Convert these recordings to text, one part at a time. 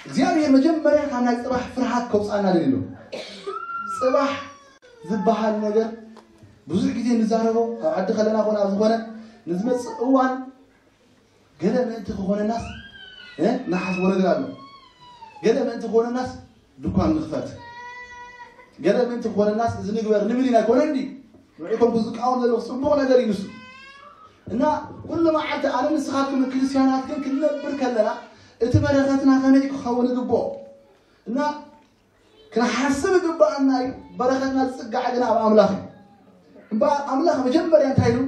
እግዚኣብሔር መጀመርያ ካብ ናይ ፅባሕ ፍርሃት ከውፃና ደልዩ። ፅባሕ ዝበሃል ነገር ብዙሕ ግዜ ንዛረቦ ኣብ ዓዲ ከለና ኮነ ኣብ ዝኾነ ንዝመፅእ እዋን ገለ ምእንቲ ክኾነናስ እ? ንሓስቦ ነገር ኣሎ። ገለ ምእንቲ ክኾነናስ ድኳን ንኽፈት፣ ገለ ምእንቲ ክኾነናስ እዚ ንግበር ንብል ኢና። ኣይኮነ እንዲ ንዕኩም ዝቃወም ዘለኹ ፅቡቕ ነገር እዩ ንሱ። እና ኩሉ መዓልቲ ኣነ ንስኻትኩም ክርስቲያናት ግን ክንነብር ከለና እቲ በረኸትና ከመይ ክኸውን ይግብኦ? እና ክንሓስብ ይግብኣና እዩ። በረኸትና ዝፅጋዕ ግን ኣብ ኣምላኽ እዩ። እምበኣር ኣምላኽ መጀመርያ እንታይ ኢሉ?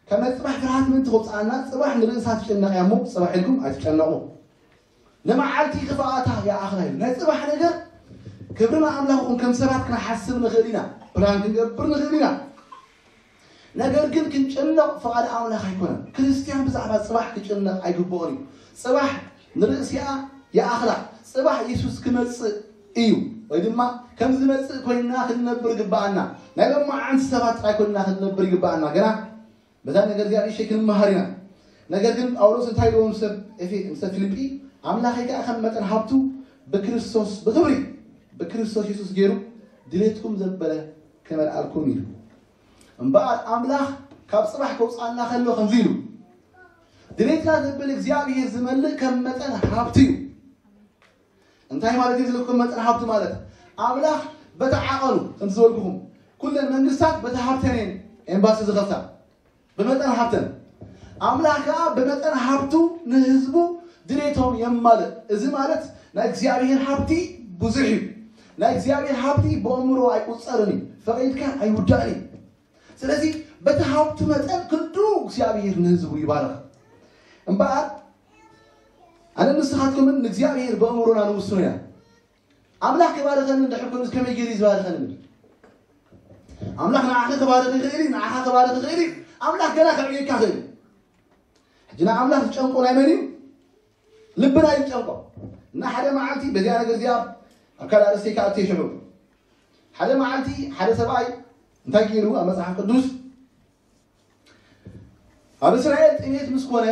ካብ ናይ ፅባሕ ፍርሃት ምእንቲ ከውፅኣና፣ ፅባሕ ንርእሳ ትጨነቕ እያ እሞ፣ ፅባሕ ኢልኩም ኣይትጨነቑ። ንመዓልቲ ክፍኣታ ይኣኽላ ኢሉ። ናይ ፅባሕ ነገር ክብሪ ንኣምላኽኩም። ከም ሰባት ክንሓስብ ንኽእል ኢና፣ ፕላን ክንገብር ንኽእል ኢና። ነገር ግን ክንጨነቕ ፍቓድ ኣምላኽ ኣይኮነን። ክርስትያን ብዛዕባ ፅባሕ ክጨነቕ ኣይግብኦን እዩ። ፅባሕ ንርእሲኣ ይኣኽላ። ፅባሕ የሱስ ክመፅእ እዩ፣ ወይ ድማ ከም ዝመፅእ ኮይንና ክንነብር ይግብኣና። ናይ ሎማዓንቲ ሰባት ጥራይ ኮይንና ክንነብር ይግብኣና። ገና በዛ ነገር እዚኣ ንእሽተይ ክንመሃር ኢና። ነገር ግን ጳውሎስ እንታይ ኢልዎም ሰብ ኤፌ-፣ ሰብ ፊልጲ? ኣምላኸይ ከኣ ከም መጠን ሃብቱ ብክርስቶስ፣ ብኽብሪ ብክርስቶስ የሱስ ገይሩ ድሌትኩም ዘበለ ከመልኣልኩም ኢሉ። እምበኣር ኣምላኽ ካብ ጽባሕ ከውጽኣና ከሎ ከምዚ ኢሉ፣ ድሌትና ዘብል እግዚኣብሔር ዝመልእ ከም መጠን ሃብቱ እዩ። እንታይ ማለት እዩ ዝልኩም መጠን ሃብቱ ማለት? ኣምላኽ በቲ ዓቐኑ፣ ከምቲ ዝበልኩኹም፣ ኩለን መንግስታት በቲ ሃብተን እየን ኤምባሲ ዝኸፍታ፣ ብመጠን ሃብተን። ኣምላኽ ከኣ ብመጠን ሃብቱ ንህዝቡ ድሌቶም የማልእ። እዚ ማለት ናይ እግዚኣብሔር ሃብቲ ብዙሕ እዩ። ናይ እግዚኣብሔር ሃብቲ ብኣእምሮ ኣይቁጸርን እዩ። ፈቒድካ ኣይውዳእን እዩ። ስለዚ በቲ ሃብቱ መጠን ክንዱ እግዚኣብሔር ንህዝቡ ይባርኽ። እምበኣር ኣነ ንስኻትኩምን ንእግዚኣብሔር ብኣእምሮና ንውስኖ ኢና። ኣምላኽ ክባርኸኒ እንድሕር ኮይኑ ከመይ ገይሩ እዩ ዝባርኸኒ? ኣምላኽ ንዓኺ ክባርኽ ይኽእል እዩ፣ ንዓኻ ክባርኽ ይኽእል እዩ። ኣምላኽ ገና ከዕብየካ ይኽእል እዩ። ሕጂ ንኣምላኽ ዝጨንቆ ናይ መን እዩ? ልብና እዩ ዝጨንቆ። እና ሓደ መዓልቲ በዚኣ ነገር እዚኣ ኣብ ካልእ ኣርእስቲ ከኣቱ እየ ሽዑ። ሓደ መዓልቲ ሓደ ሰብኣይ እንታይ ገይሩ ኣብ መጽሓፍ ቅዱስ ኣብ እስራኤል ጥሜት ምስ ኮነ፣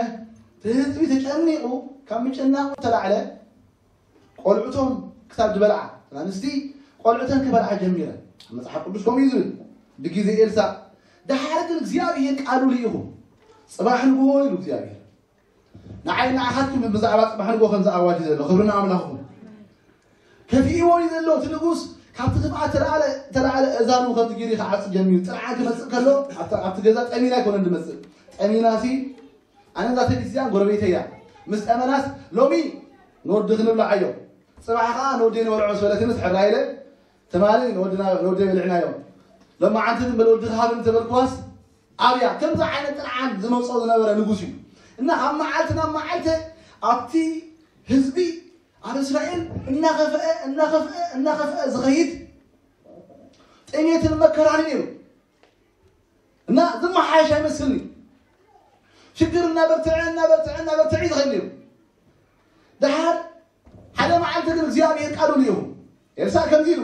እቲ ህዝቢ ተጨኒቑ ካብ ምጭናቑ ተላዕለ፣ ቆልዑቶም ክሳብ ዝበልዓ፣ ኣንስቲ ቆልዑተን ክበልዓ ጀሚረን። መጽሓፍ ቅዱስ ከምኡ እዩ ዝብል። ብግዜ ኤልሳእ፣ ደሓር ግን እግዚኣብሔር ቃሉ ልኢኹ፣ ጽባሕ ንግሆ ኢሉ እግዚኣብሔር። ንዓይ ንዓኻትኩም ብዛዕባ ጽባሕ ንግሆ ከም ዝኣዋጅ ዘሎ፣ ክብሪ ንኣምላኽኩም። ከፊእዎ እዩ ዘሎ። እቲ ንጉስ ካብቲ ትብዓት ተላዕለ፣ ተላዕለ እዛኑ ከምዚ ገይሩ ክዓጽ ጀሚሩ። ጥርዓን ክመጽእ ከሎ፣ ኣብቲ፣ ኣብቲ ገዛ ጠሚና ኣይኮነን ዝመጽእ። ጠሚናሲ፣ ኣነ እዛ ሰበይቲ እዚኣ ጎረቤተይ እያ። ምስ ጠመናስ፣ ሎሚ ንወዲ ክንብልዓዮ። ጽባሕ ኸዓ ንወዲ ንበልዖ ምስ በለትንስ፣ ሕራይ ኢለ፣ ትማሊ ንወድና፣ ንወዲ በሊዕናዮ። ሎማዓንቲ ግን በል ወዲ ክሃብን ተበልክዋስ፣ ኣብያ። ከምዚ ዓይነት ጥርዓን ዝመጾ ዝነበረ ንጉስ እዩ። እና ካብ መዓልቲ ናብ መዓልቲ ኣብቲ ህዝቢ ኣብ እስራኤል እናኸፍአ፣ እናኸፍአ፣ እናኸፍአ ዝኸይድ ጥሜትን መከራን እዩ ነይሩ። እና ዝመሓየሽ ኣይመስልኒ። ሽግር እናበርትዐ፣ እናበርትዐ፣ እናበርትዐ እዩ ዝኸይድ ነይሩ። ደሓር ሓደ መዓልቲ ግን እግዚኣብሔር ቃሉ ልኢኹ። ኤልሳእ ከምዚ ኢሉ፣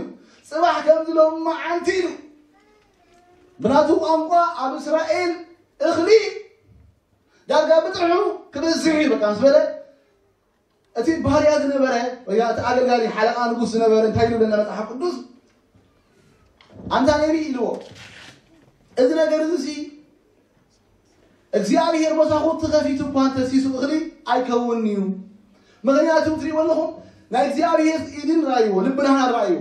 ጽባሕ ከምዚ ሎማዓንቲ ኢሉ። ብናቱ ቋንቋ ኣብ እስራኤል እኽሊ ዳርጋ ብጥዑ ክበዝሕ እዩ፣ በቃ ምስ በለ፣ እቲ ባህርያ ዝነበረ፣ ወይ እቲ ኣገልጋሊ ሓለቓ ንጉስ ዝነበረ እንታይ ኢሉ ለና መጽሓፍ ቅዱስ? ኣንታ ነቢ ኢልዎ፣ እዚ ነገር እዚ ሲ እግዚኣብሔር መሳኹቲ ከፊቱ እኳ እንተሲሱ እኽሊ ኣይከውንን እዩ። ምኽንያቱ ትሪእዎ ኣለኹም፣ ናይ እግዚኣብሔር ኢድን ራእይዎ፣ ልብናህና ራእይዎ።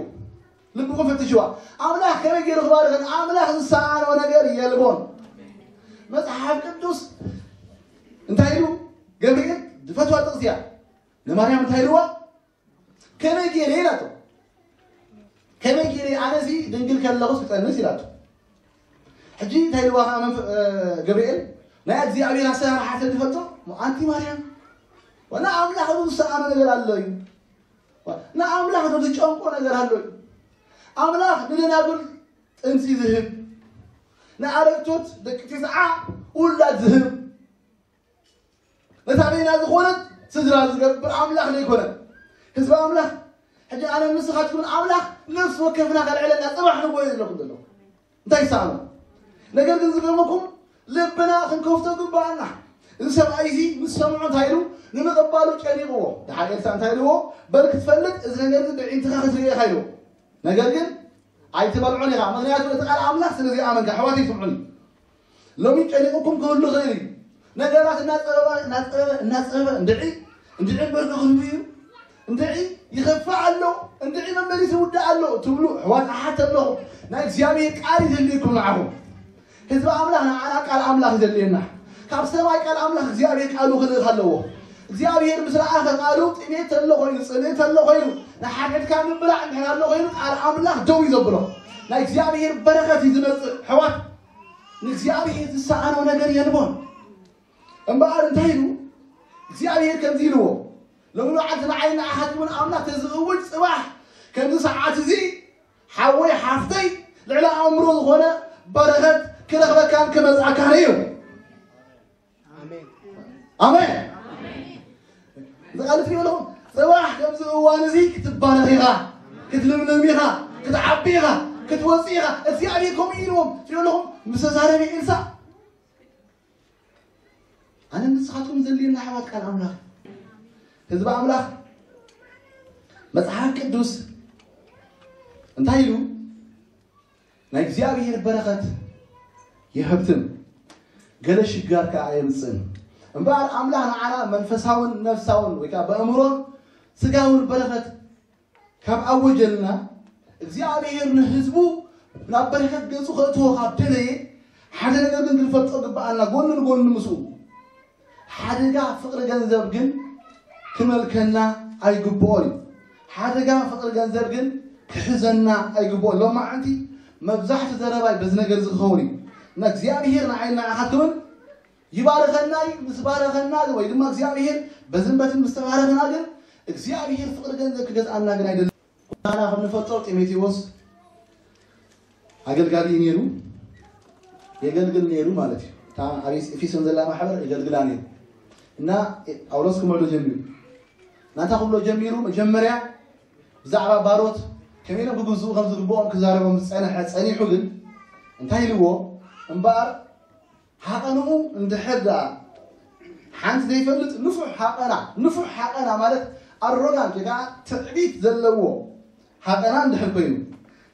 ልብኩም ፈትሽዋ። ኣምላኽ ከመይ ገይሩ ክባርኸን? ኣምላኽ ዝሰኣኖ ነገር የልቦን። መጽሓፍ ቅዱስ እንታይ ኢሉ? ገብርኤል ዝፈትዋ ጥቕሲ እያ። ንማርያም እንታይ ኢልዋ? ከመይ ገይረ ኢላቶ። ከመይ ገይረ ኣነሲ ድንግል ከለኹስ ክጸንስ ኢላቶ። ሕጂ እንታይ ኢልዋ ከዓ መንፈ-፣ እ፣ ገብርኤል? ናይ እግዚኣብሔር ኣሰራርሓ ስለዝፈልጦ፣ ኣንቲ ማርያም፣ ዋላ ኣምላኽ ዝሰኣኖ ነገር ኣሎ እዩ። ንኣምላኽ ዶ ዝጨንቆ ነገር ኣሎ እዩ? ኣምላኽ ንደናጉል ጥንሲ ዝህብ፣ ንኣረግቶት ደቂ ተስዓ ውላድ ዝህብ፣ ነታ በይና ዝኾነት ስድራ ዝገብር ኣምላኽ ዘይኮነ? ህዝቢ ኣምላኽ፣ ሕጂ ኣነ ንስኻትኩምን ኣምላኽ ነፍሲ ወከፍና ከልዕለና ጽባሕ ንግሆ እዩ ዝብለኩም ዘለኹ። እንታይ ይሰኣኖ? ነገር ግን ዝገርመኩም፣ ልብና ክንከፍቶ ግባኣና። እዚ ሰብኣይ እዚ ምስ ሰምዖ እንታይ ኢሉ? ንምቕባሉ ጨኒቕዎ። ደሓር ኤልሳዕ እንታይ ኢልዎ? በል ክትፈልጥ እዚ ነገር እዚ ብዒንትኻ ክትርእዮ ኢኻ ኢልዎ። ነገር ግን ኣይትበልዖን ኢኻ፣ ምኽንያቱ እቲ ቃል ኣምላኽ ስለ ዘይኣመንካ። ኣሕዋተይ ስምዑኒ። ሎሚ ጨኒቑኩም ክህሉ ይኽእል እዩ። ነገራት እናጸበበ እናጸበበ እናጸበበ እንድዒ እንድዒ እምበር ክህሉ እዩ። እንድዒ ይኸፍእ ኣሎ። እንድዒ መመሊሱ ይውዳእ ኣሎ ትብሉ ኣሕዋት ኣሓት ኣለኹም። ናይ እግዚኣብሔር ቃል ይደልየኩም ንዓኹም። ህዝቢ ኣምላኽ ንዓና ቃል ኣምላኽ ይደልየና። ካብ ሰማይ ቃል ኣምላኽ እግዚኣብሔር ቃሉ ክልእኽ ኣለዎ። እግዚኣብሔር ምስ ረኣኸ ቃሉ ጥሜት ተሎ ኮይኑ ጽልእ ተሎ ኮይኑ ንሓድሕድካ ምብላዕ እንድሕር ኣሎ ኮይኑ ቃል ኣምላኽ ደው እዩ ዘብሎ። ናይ እግዚኣብሔር በረኸት እዩ ዝመጽእ። ኣሕዋት ንእግዚኣብሔር ዝሰኣኖ ነገር የልቦን። እምበኣር እንታይ ኢሉ እግዚኣብሔር ከምዚ ኢልዎ፣ ሎሚ መዓልቲ ንዓይ ንዓኻ ትብል ኣምላኽ ተዝእውጅ ጽባሕ ከምዚ ሰዓት እዚ ሓወይ ሓፍተይ ልዕሊ ኣእምሮ ዝኾነ በረኸት ክረኽበካን ክመጽኣካን እዩ። ኣሜን። ኣሜን። ዝቃልት ይብለኹም ጽባሕ ከምዚ እዋን እዚ ክትባረኽ ኢኻ፣ ክትልምልም ኢኻ፣ ክትዓቢ ኢኻ፣ ክትወፅእ ኢኻ። እግዚኣብሔር ከምኡ ኢልዎም ይብለኹም ምስ ተዛረበ ኤልሳ ኣነ ንስኻትኩም ዘድልየና ኣሕዋት ቃል ኣምላኽ ህዝቢ ኣምላኽ መጽሓፍ ቅዱስ እንታይ ኢሉ ናይ እግዚኣብሔር በረኸት የህብትም ገለ ሽጋር ከኣ የምጽእን እምበኣር ኣምላኽ ንዓና መንፈሳውን ነፍሳውን ወይ ከዓ ብኣእምሮን ስጋውን በረኸት ካብ ኣወጀልና እግዚኣብሔር ንህዝቡ ናብ በረከት ገጹ ከእትዎ ካብ ደለየ ሓደ ነገር ግን ክንፈልጦ ግበኣና ጎኒ ንጎኒ ምስኡ ሓደጋ ፍቕሪ ገንዘብ ግን ክመልከና ኣይግብኦን እዩ። ሓደጋ ፍቕሪ ገንዘብ ግን ክሕዘና ኣይግብኦን። ሎማዓንቲ መብዛሕቱ ዘረባይ በዚ ነገር እዚ ክኸውን እዩ። እና እግዚኣብሔር ንዓይና ኣኻትውን ይባረኸና እዩ። ምስ ባረኸና ግን ወይ ድማ እግዚኣብሔር በዝንበትን ምስ ተባረኽና ግን እግዚኣብሔር ፍቕሪ ገንዘብ ክገዝኣና ግን ኣይደለም። ኩላና ከም ንፈልጦ ጢሞቴዎስ ኣገልጋሊ እዩ ነይሩ፣ የገልግል ነይሩ ማለት እዩ። እታ ኣብ ኤፌሶን ዘላ ማሕበር የገልግላ ነይሩ እና ጳውሎስ ክምዕዶ ጀሚሩ ናታ ክብሎ ጀሚሩ መጀመርያ ብዛዕባ ባሮት ከመይ ኢሎም ክግዝኡ ከም ዝግብኦም ክዛረቦም ዝጸንሐ ጸኒሑ ግን እንታይ ኢልዎ እምበኣር ሃቐንኡ እንድሕር ደኣ ሓንቲ ዘይፈልጥ ንፉሕ ሃቐና ንፉሕ ሃቐና ማለት ኣሮጋንት ወይ ከዓ ትዕቢት ዘለዎ ሃቐና እንድሕር ኮይኑ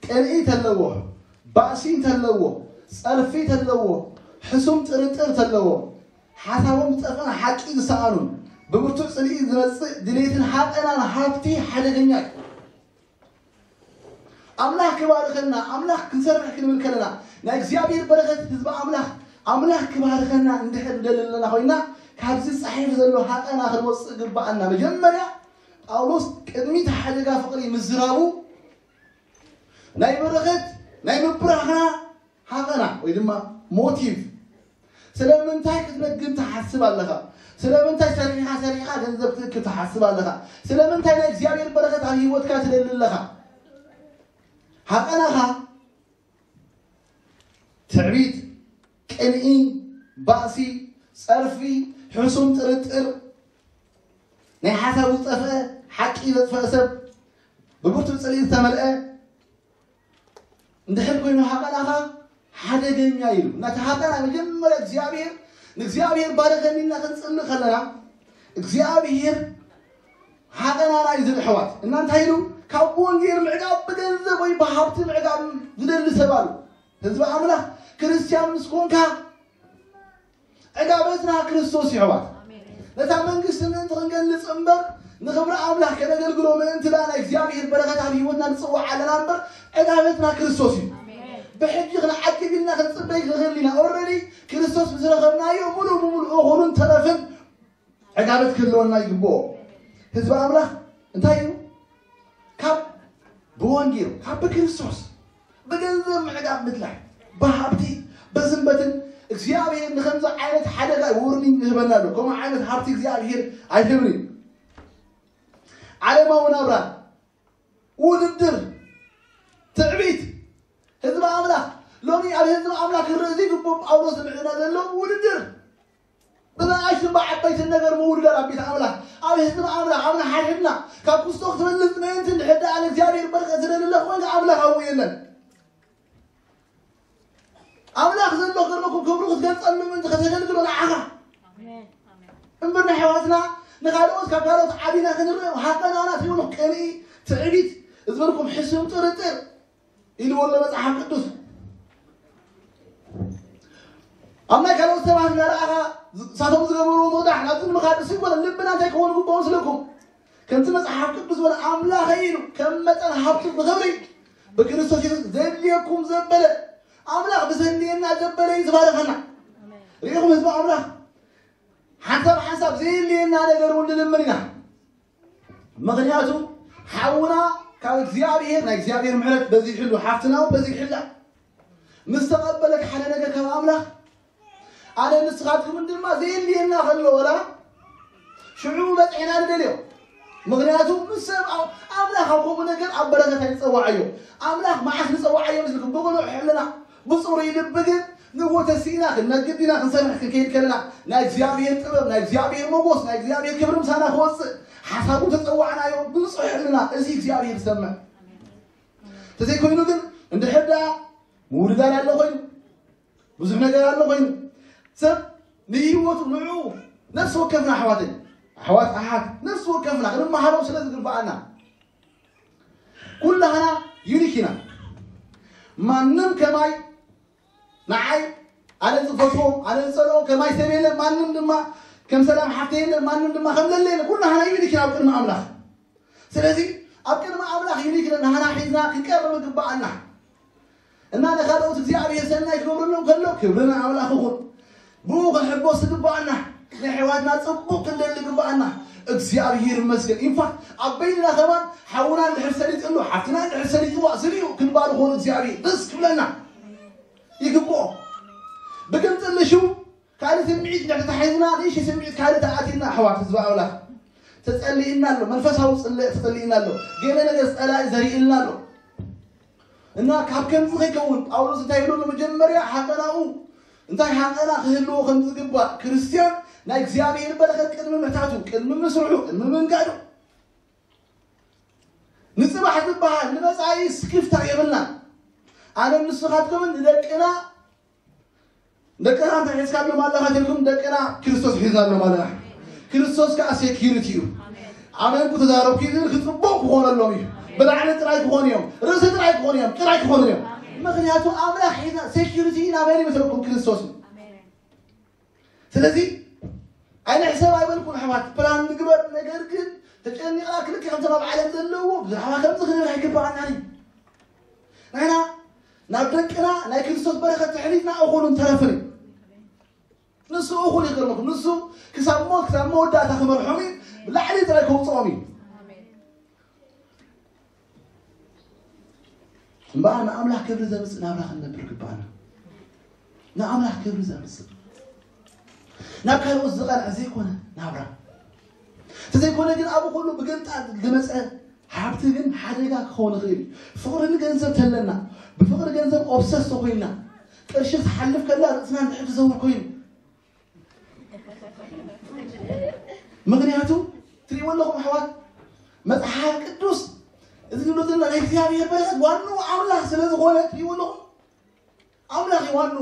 ቅንኢ ተለዎ ባእሲ ተለዎ ጸርፊ ተለዎ ሕሱም ጥርጥር ተለዎ ሓሳቦም ዝጠፍአን ሓቂ ዝሰኣኑን ብብርቱዕ ጽልኢ ዝመጽእ ድሌትን ሃቐናን ሃብቲ ሓደገኛ እዩ ኣምላኽ ክባርኸና ኣምላኽ ክንሰርሕ ክንብል ከለና ናይ እግዚኣብሔር በረኸት ህዝቢ ኣምላኽ ኣምላኽ ክባርኸና እንድሕር ንደሊ ኣለና ኮይና ካብዚ ፃሒፍ ዘሎ ሃቐና ክንወፅእ ግባኣና መጀመርያ ጳውሎስ ቅድሚቲ ሓደጋ ፍቕሪ ምዝራቡ ናይ በረኸት ናይ ምብራኽና ሃቐና ወይ ድማ ሞቲቭ ስለምንታይ ክትነግድ ትሓስብ ኣለኻ ስለምንታይ ሰሪሕኻ ሰሪሕኻ ገንዘብ ክትእክብ ትሓስብ ኣለኻ ስለምንታይ ናይ እግዚኣብሔር በረኸት ኣብ ህይወትካ ትደሊ ኣለኻ ሃቐናኻ ትዕቢት ቅንኢ ባእሲ ጸርፊ ሕሱም ጥርጥር ናይ ሓሳቡ ዝጠፍአ ሓቂ ዘጥፈአ ሰብ ብብርቱዕ ጽልኢ ዝተመልአ እንድሕር ኮይኑ ሃቐናኻ ሓደገኛ ኢሉ ነቲ ሃቐና መጀመርያ እግዚኣብሔር ንእግዚኣብሔር ባረኸኒ እና ክንፅሊ ከለና እግዚኣብሔር ሃቐናና እዩ ዝብል ኣሕዋት እና እንታይ ኢሉ ካብ ወንጌል ምዕጋብ ብገንዘብ ወይ ብሃብቲ ምዕጋብ ዝደሊ ሰብ ኣሉ ህዝቢ ኣምላኽ ክርስትያን ምስ ኮንካ ዕጋበትና ክርስቶስ ይሕዋት ነታ መንግስቲ ምእንቲ ክንገልጽ እምበር ንኽብሪ ኣምላኽ ከነገልግሎ ምእንቲ ደኣ ናይ እግዚኣብሔር በረኸት ኣብ ህይወትና ንጽውዕ ኣለና እምበር ዕጋበትና ክርስቶስ እዩ ብሕጂ ክንዓጅብ ኢልና ክንጽበይ ክንኽእል ኢና ኦረዲ ክርስቶስ ምስ ረኸብናዮ ሙሉእ ብሙሉእ እኹሉን ተረፍን ዕጋበት ክህልወና ይግብኦ ህዝቢ ኣምላኽ እንታይ እዩ ካብ ብወንጌል ካብ ብክርስቶስ ብገንዘብ ምዕጋብ ምድላይ ብሃብቲ ብዝንበትን እግዚኣብሔር ንከምዚ ዓይነት ሓደጋ ውርኒንግ ይህበና ኣሎ ከምኡ ዓይነት ሃብቲ እግዚኣብሔር ኣይህብን እዩ ዓለማዊ ናብራ ውድድር ትዕቢት ህዝቢ ኣምላኽ ሎሚ ኣብ ህዝቢ ኣምላኽ ክርኢ ዘይግብኦ ጳውሎስ ዝምዕና ዘሎ ውድድር ብንኣሽቱን ብዓበይትን ነገር ምውድዳር ኣብ ቤት ኣምላኽ ኣብ ህዝቢ ኣምላኽ ኣብ ንሓድሕድና ካብ ክስቶ ክትበልፅ ምእንቲ እንድሕር ደኣ ንእግዚኣብሔር በረከት ዝደሊ ኣሎ ኮይንካ ኣምላኽ ኣብኡ የለን ኣምላኽ ዘሎ ከለኩም ክብሩ ክትገልፀሉ ምእንቲ ከተገልግሎ ንዓኻ እምበር ንኣሕዋትና ንኻልኦት ካብ ካልኦት ዓቢና ክንርእ ሃቀናና ትብሉ ቅንኢ፣ ትዕቢት ዝበልኩም ሕሱም ጥርጥር ኢልዎ ኣሎ መጽሓፍ ቅዱስ። ኣብ ናይ ካልኦት ሰባት እናረኣኻ ንሳቶም ዝገበርዎ ምቕዳሕ ናብ ዝምኻድ እሱ ይኮነ ልብና እንታይ ክኸውን ግብኦ መስለኩም? ከምቲ መጽሓፍ ቅዱስ ዝበለ ኣምላኸ ኢሉ ከም መጠን ሃብቱ ብኽብሪ ብክርስቶስ የሱስ ዘድልየኩም ዘበለ ኣምላኽ ብዘድልየና ዘበለ እዩ ዝባረኸና። ርኢኹም ህዝቢ ኣምላኽ ሓንሳብ ሓንሳብ ዘየድልየና ነገር እውን ንልምን ኢና። ምኽንያቱ ሓውና ካብ እግዚኣብሔር ናይ እግዚኣብሔር ምሕረት በዚሕሉ ሓፍትና እውን በዚሕላ ምስ ተቐበለት ሓደ ነገር ካብ ኣምላኽ ኣነ ንስኻትኩምን ድማ ዘየድልየና ከሎ ወላ ሽዑ በፂሕና ንደልዮ። ምኽንያቱ ምስ ሰብ ኣምላኽ ኣብ ከምኡ ነገር ኣብ በረከት ኣይንፀዋዓዮ። ኣምላኽ መዓስ ንፀዋዓዮ ምስልኩም ብቕኑዕ ሕልና ብፅሩይ ልቢ ግን ንዎ ተሲእና ክንነግድ ኢና ክንሰርሕ ክንከይድ ከለና ናይ እግዚኣብሔር ጥበብ ናይ እግዚኣብሔር ሞጎስ ናይ እግዚኣብሔር ክብሪ ምሳና ክወፅእ ሓሳቡ ተፀዋዕናዮ ብፁሕ ሕልና እዚ እግዚኣብሔር ዝሰምዕ ተዘይኮይኑ ግን እንድሕር ደኣ ምውድዳር ኣሎ ኮይኑ ብዙሕ ነገር ኣሎ ኮይኑ ሰብ ንህይወቱ ንዑ ነፍሲ ወከፍና ኣሕዋተይ ኣሕዋት ኣሓት ነፍሲ ወከፍና ክንመሃሮ ስለ ዝግብኣና ኩላህና ዩኒክ ኢና። ማንም ከማይ ንዓይ ኣነ ዝፈትዎ ኣነ ዝፀልኦ ከማይ ሰብ የለን። ማንም ድማ ከም ሰላም ሓፍተ የለን። ማንም ድማ ከም ለለ የለን። ኩላህና ዩኒክ ኢና ኣብ ቅድሚ ኣምላኽ። ስለዚ ኣብ ቅድሚ ኣምላኽ ዩኒክ ንህና ሒዝና ክንቀርብ ይግብኣና እና ንኻልኦት እግዚኣብሔር ሰናይ ክገብረሎም ከሎ ክብሪ ንኣምላኽ ይኹን። ብኡ ክንሕጎስ ይግብኣና። ንኣሕዋትና ፅቡቕ ክንደሊ ይግብኣና። እግዚኣብሔር ይመስገን። ኢንፋክት ኣብ በይንና ከማን ሓውና እንድሕር ሰሊጡ ኣሎ ሓፍትና እንድሕር ሰሊጥዋ ዝርዩ ክንባርኾ እግዚኣብሔር ደስ ክብለና ይግብኦ። ብግምፅሊ ሽው ካልእ ስምዒት እንድሕር ተታሒዝና ንእሽተይ ስምዒት ካልእ ተኣቲና ኣሕዋት ህዝቢ ኣምላኽ ተፀሊእና ኣሎ። መንፈሳዊ ፅልእ ተፀሊእና ኣሎ። ገለ ነገር ፀላኢ ዘሪእልና ኣሎ። እና ካብ ከምዚ ከይከውን ጳውሎስ እንታይ ይብሎ? ንመጀመርያ ሓቀናኡ እንታይ ሓቀና ክህልዎ ከም ዝግባእ ክርስትያን ናይ እግዚኣብሔር በረኸት ቅድሚ ምሕታቱ ቅድሚ ምስርሑ ቅድሚ ምንጋዱ ንፅባሕ ዝበሃል ንመፃኢ ስክፍታ የብልና። ኣነ ንስኻትኩምን ንደቅና ደቅና እንታይ ሒዝካሎም ኣለኻ ኢልኩም ደቅና ክርስቶስ ሒዝናሎም ኣለና። ክርስቶስ ከዓ ሴኪሪቲ እዩ። ኣመንኩ ተዛረብኩ ይብል ክፅቡቅ ክኾነሎም እዩ። ብላዕሊ ጥራይ ክኾኑ እዮም። ርእሲ ጥራይ ክኾኑ እዮም። ጥራይ ክኾኑ እዮም። ምክንያቱ ኣምላኽ ሒዝና ሴኪሪቲ ኢና መን ይመስለኩም ክርስቶስ እዩ። ስለዚ ኣይንሕሰብ ኣይበልኩን ኣሕዋት ፕላን ንግበር ነገር ግን ተጨኒቕና ክልክ ከምቲ ኣብ ዓለም ዘለዎ ብዛዕባ ከምዚ ክንብል ኣይግባኣናን እዩ። ንሕና ናብ ደቅና ናይ ክርስቶስ በረኸት ተሕሊፍና እኹልን ተረፍን እዩ። ንሱ እኹል ይገርመኩም ንሱ ክሳብ ሞት ክሳብ መወዳእታ ክመርሖም እዩ። ብላዕሊ ጥራይ ከውፅኦም እዩ። እምበኣር ንኣምላኽ ክብሪ ዘምፅእ ናብራ ክንነብር ግባኣና። ንኣምላኽ ክብሪ ዘምፅእ ናብ ካልኦት ዝቐንዐ ዘይኮነ ናብራ እንተዘይኮነ ግን ኣብ ኩሉ ብገንጣ ዝመፀ ሃብቲ ግን ሓደጋ ክኸውን ይኽእል እዩ። ፍቕሪ ንገንዘብ ተለና ብፍቕሪ ገንዘብ ኦብሰስ ተኮይንና ቅርሺ ትሓልፍ ከላ ርእስና እንድሕር ትዘውር ኮይኑ ምክንያቱ ትሪእዎ ኣለኹም ኣሕዋት መፅሓፍ ቅዱስ እዚ ንብሎ ዘለና ናይ እግዚኣብሔር በረኸት ዋንኡ ኣምላኽ ስለ ዝኾነ ትሪእዎ ኣለኹም ኣምላኽ እዩ ዋንኡ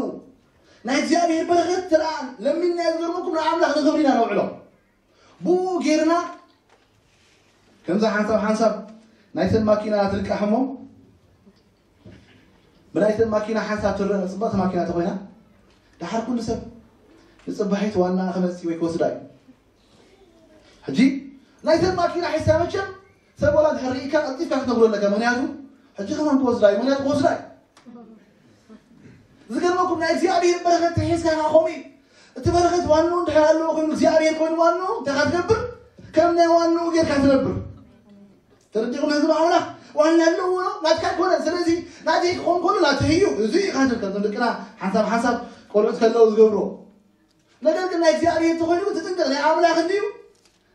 ናይ እግዚኣብሔር በረኸት ትርኣ ለሚንና ዝገርመኩም ንኣምላኽ ንክብሪ ኢና ነውዕሎ ብኡ ጌርና ከምዚ ሓንሳብ ሓንሳብ ናይ ሰብ ማኪና ትልቃሕ እሞ ብናይተን ማኪና ሓንሳብ ትረአ ፅብቕቲ ማኪና ተኮይና ደሓር ኩሉ ሰብ ንፅባሒት ዋና ክመፅእ ወይ ክወስዳ እዩ ሕጂ ናይተን ማኪና ሒዝካ መቸም ሰብ ወላ ድሕር ርኢካ ቀልጢፍካ ክትነግሮ ኣለካ ምክንያቱ ሕጂ ከማን ክወስዳ እዩ ምክንያቱ ክወስዳ እዩ ዝገርመኩም ናይ እግዚኣብሔር በረከት ተሒዝካ ከ ከምኡ እዩ እቲ በረከት ዋንኡ እንድሕር ኣለዎ ኮይኑ እግዚኣብሔር ኮይኑ ዋንኡ እንታይ ትገብር ከም ናይ ዋንኡ ጌርካ ትነብር ተረዲኹም ህዝቢ ኣምላኽ ዋና ኣለዎ ናትካ ኣይኮነ ስለዚ ናተይ ክኾን ከሎ ናተይ እዩ እዚ እዩ ካትል ከምቶም ደቅና ሓንሳብ ሓንሳብ ቆልዑት ከለዉ ዝገብሮ ነገር ግን ናይ እግዚኣብሔር ተኾይኑ ትጥንቀቕ ናይ ኣምላኽ እንድዩ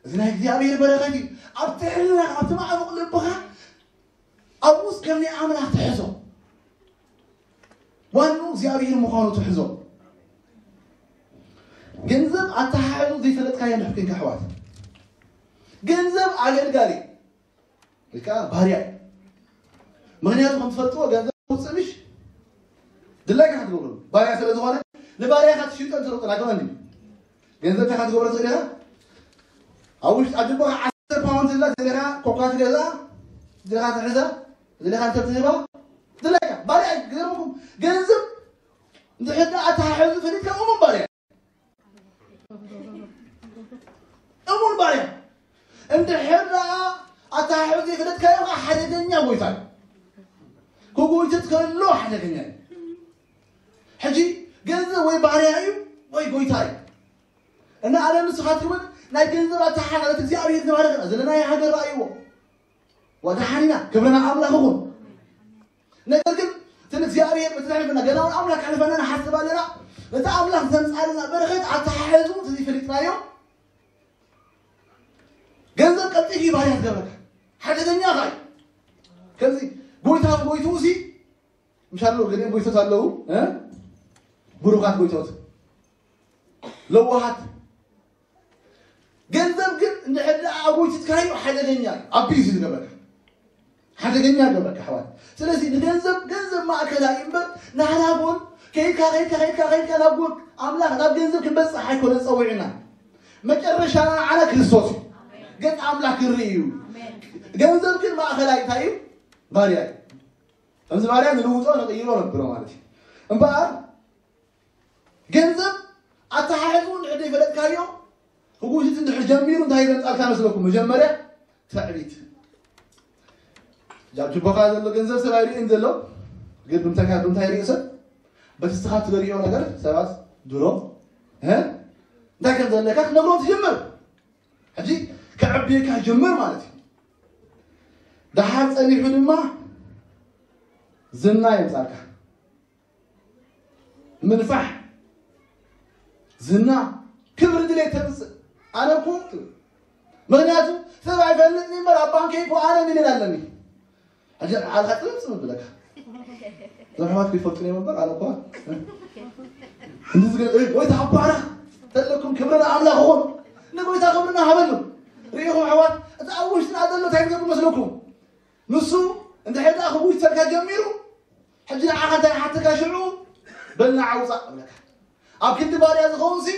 እዚ ናይ እግዚኣብሔር በረኸት እዩ ኣብቲ ሕልና ኣብቲ ማዕሙቕ ልብኻ ኣብኡስ ከም ናይ ኣምላኽ ትሕዞ ዋንኡ እግዚኣብሔር ምዃኑ ትሕዞ ገንዘብ ኣተሓሕዙ ዘይፈለጥካዮ ንሕክን ከሕዋት ገንዘብ ኣገልጋሊ ወይ ከዓ ባርያ እዩ ምክንያቱ ከም ትፈልጥዎ ገንዘብ ውፅእ ምሽ ድላይካ ክትገብሩ ባርያ ስለ ዝኾነ ንባርያካ ትሽጦ ትርቁ ናገመ እንዲ ገንዘብ እንታይ ክትገብሮ ትኽእል ኢኻ? ኣብ ውሽጢ ኣብ ጅቦኻ ዓሰርተ ፓውንድ ዘላ ዘለኻ ኮካ ትገዛ፣ ዘለኻ ትሕዛ፣ ዘለኻ ሰብ ትህባ፣ ዘለካ ባርያ ገረምኩም። ገንዘብ እንድሕር ደኣ ኣተሓሕዙ ፈሊጥካ እሙን ባርያ፣ እሙን ባርያ። እንድሕር ደኣ ኣተሓሕዙ የፈለጥካዮ ከዓ ሓደገኛ ጎይታ እዩ። ክጎይትት ከሎ ሓደገኛ እዩ። ሕጂ ገንዘብ ወይ ባርያ እዩ ወይ ጎይታ እዩ። እና ኣነ ንስኻትኩምን ናይ ገንዘብ ኣተሓሓለት እግዚኣብሔር ዝተባረከ ዘለናይ ሃገር ረኣይዎ። ዋዳ ሓኒና ክብርና ኣምላኽ ይኹን። ነገር ግን እቲ እግዚኣብሔር በቲ ዘሕልፈና ገና እውን ኣምላኽ ከሕልፈና ንሓስብ ኣለና። ነቲ ኣምላኽ ዘምፃልና በረኸት ኣተሓሕዙ እቲ ዘይፈሊጥናዮ ገንዘብ ቀልጢፍ እዩ ባርያ ዝገብረካ። ሓደገኛ ኻ እዩ። ከምዚ ጎይታ ጎይትኡ ሲ ምሻሎ ገሊኦም ጎይቶት ኣለዉ እ? ብሩኻት ጎይቶት ለዋሃት። ገንዘብ ግን እንድሕር ደኣ ኣጎይትትካዮ ሓደገኛ እዩ። ኣቢዝ ዝገብረካ ሓደገኛ ይገብረካ ኣሕዋት። ስለዚ ንገንዘብ ገንዘብ ማእከላይ እምበር ናህና ጎን ከይድካ ከይድካ ከይድካ ከይድካ ናብ ጎን ኣምላኽ ናብ ገንዘብ ክንበጽሕ ኣይኮነ ጸዊዕና። መጨረሻ ዓና ክርስቶስ እዩ። ገጽ ኣምላኽ ክንርኢ እዩ። ገንዘብ ግን ማእከላይ እንታይ እዩ? ባርያ እዩ። ከምዚ ባርያ ንልውጦ ንቕይሮ ነብሎ ማለት እዩ። እምበኣር ገንዘብ ኣተሓሕዙ እንድሕር ዘይፈለጥካዮ ክጉሽት እንድሕር ጀሚሩ እንታይ ይመጻልካ መስለኩም? መጀመርያ ትዕቢት። ጃብ ጅቦኻ ዘሎ ገንዘብ ሰብ ኣይርእን ዘሎ ግን ብምንታይ ብምንታይ ይርኢ ሰብ በቲ ንስኻ ትደልዮ ነገር ሰባት ድሮ እ? እንታይ ከም ዘለካ ክትነግሮ ትጅምር። ሕጂ ከዕብየካ ይጀምር ማለት እዩ። ደሓር ጸኒሑ ድማ ዝና የምጻልካ። ምንፋሕ፣ ዝና፣ ክብሪ ድሌት ተምጽእ። ኣነ እኮ ትብል። ምክንያቱ ሰብ ኣይፈልጥኒ እምበር ኣብ ባንከይ እኮ ኣነ ሚልዮን ኣለኒ። ሕጂ ዓልካ ጥምጽም ብለካ። እዞም ኣሕዋት ይፈልጡኒ እዮም እምበር ኣነ እኮ እንዲ ዝገ- ወይ ተኣባራ ተለኩም ክብርና ኣምላኽ ይኹን። ንጎይታ ክብርና ሃበሉ። ርኢኹም ኣሕዋት እቲ ኣብ ውሽጥና ዘሎ እንታይ ዝገብር መስለኩም? ንሱ እንድሕር ደኣ ክጉይተልካ ጀሚሩ ሕጂ ንዓኻ እንታይ ሓተካ ሽዑ በልና ዓውፃእ እብለካ። ኣብ ክንዲ ባርያ ዝኸውን ሲ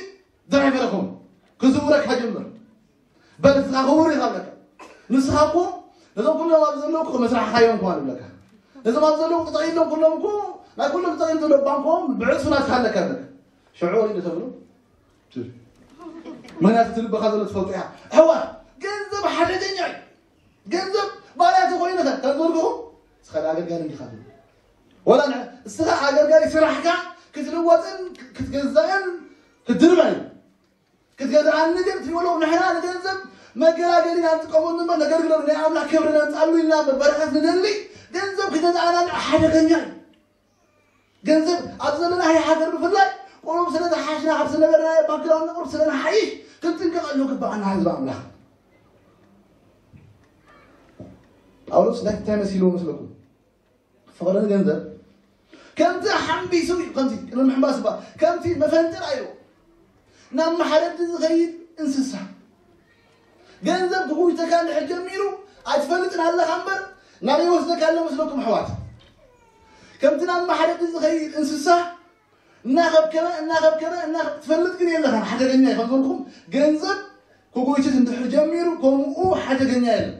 ድራይቨርኹም ክዝውረካ ጀምር። በል ንስኻ ክቡር ኢኻ እብለካ። ንስኻ እኮ ነዞም ኩሎም ኣብ ዘለዉ እኮ መስራሕኻዮም እኮ እብለካ። ነዞም ኣብ ዘለዉ ተጠቒሎም ኩሎም እኮ ናይ ኩሎም ተጠቒም ዘሎ ባንኮም ብዕፅፉ ናትካ ኣለካ እብለካ። ሽዑ ሪዶ ተብሎ ምክንያቱ እቲ ልብኻ ዘሎ ትፈልጦ እያ። ኣሕዋት ገንዘብ ሓደገኛ እዩ። ገንዘብ ባርያ ተኮይንኸ ተንዘርግኹ እስኻ ኣገልጋሊ እንዲኻ ትብል ወላ ንዕ- እስኻ ኣገልጋሊ ስራሕካ ክትልወጥን ክትገዛእን ክትድርበን እዩ። ክትገዛእኒ ግን ትብሎ ንሕና ንገንዘብ መገላገሊ ኢና ንጥቀመሉ እምበር ነገልግለሉ ናይ ኣምላኽ ክብሪ ነምፃሉ ኢልና እምበር በረኸት ንደሊ። ገንዘብ ክገዛእና ሓደገኛ እዩ። ገንዘብ ኣብ ዘለናዮ ሃገር ብፍላይ ቁሩብ ስለ ዝሓሽና ካብ ዝነበርናዮ ባክግራውንድ ቁሩብ ስለ ንሓይሽ ክንጥንቀቐሉ ግባኣና ህዝቢ ኣምላኽ። ጳውሎስ እንታይ እንታይ መሲልዎ መስለኩም? ፍቕሪ ንገንዘብ ከምቲ ሓምቢሱ እዩ ከምዚ ቅድሚ ምሕንባስ እባ ከምቲ መፈንጥር ኣይዎ ናብ መሓረዲ ዝኸይድ እንስሳ ገንዘብ ክጉይተካ እንድሕር ጀሚሩ ኣይትፈልጥን ኣለኻ እምበር ናበይ ይወስደካ ኣሎ መስለኩም ኣሕዋት? ከምቲ ናብ መሓረዲ ዝኸይድ እንስሳ እናኸብከበ እናኸብከበ እናኸብ ትፈልጥ ግን የለኻን ሓደገኛ እዩ ከምዘልኩም ገንዘብ ክጉይትት እንድሕር ጀሚሩ ከምኡ ሓደገኛ የለን።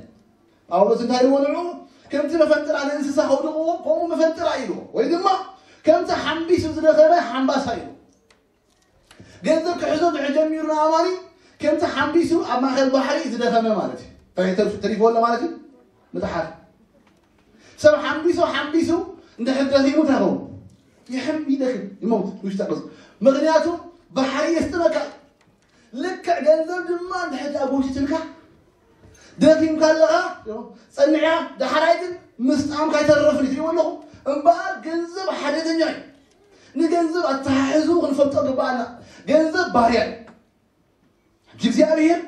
ጳውሎስ እንታይ ኢልዎ ንዑ ከምቲ መፈንጥራ ንእንስሳ ከውድቕዎ ከምኡ መፈንጥራ ኢልዎ ወይ ድማ ከምቲ ሓምቢሱ ዝደኸመ ሓምባሳ ኢልዎ። ገንዘብ ክሕዞ ድሕር ጀሚሩ ንኣማኒ ከምቲ ሓምቢሱ ኣብ ማእኸል ባሕሪ ዝደኸመ ማለት እዩ። እንታይ ተሪፉ ኣሎ ማለት እዩ? ምጥሓል። ሰብ ሓምቢሱ ሓምቢሱ እንድሕር ደኺሙ እንታይ ይኸውን? ይሕም ይደክም ይመውት ውሽጣ ቅርጽ። ምክንያቱ ባሕሪ የስጥመካ። ልክዕ ገንዘብ ድማ እንድሕር ኣጎሽትልካ ደኺምካ ኣለኻ ጸኒዕያ ዳሕራይ ግን ምስጣምካ ኣይተረፍን እዩ ኣለኹ። እምበኣር ገንዘብ ሓደገኛ እዩ። ንገንዘብ ኣተሓሕዙ ክንፈልጦ ግባኣና። ገንዘብ ባርያ እዩ። ሕጂ እግዚኣብሔር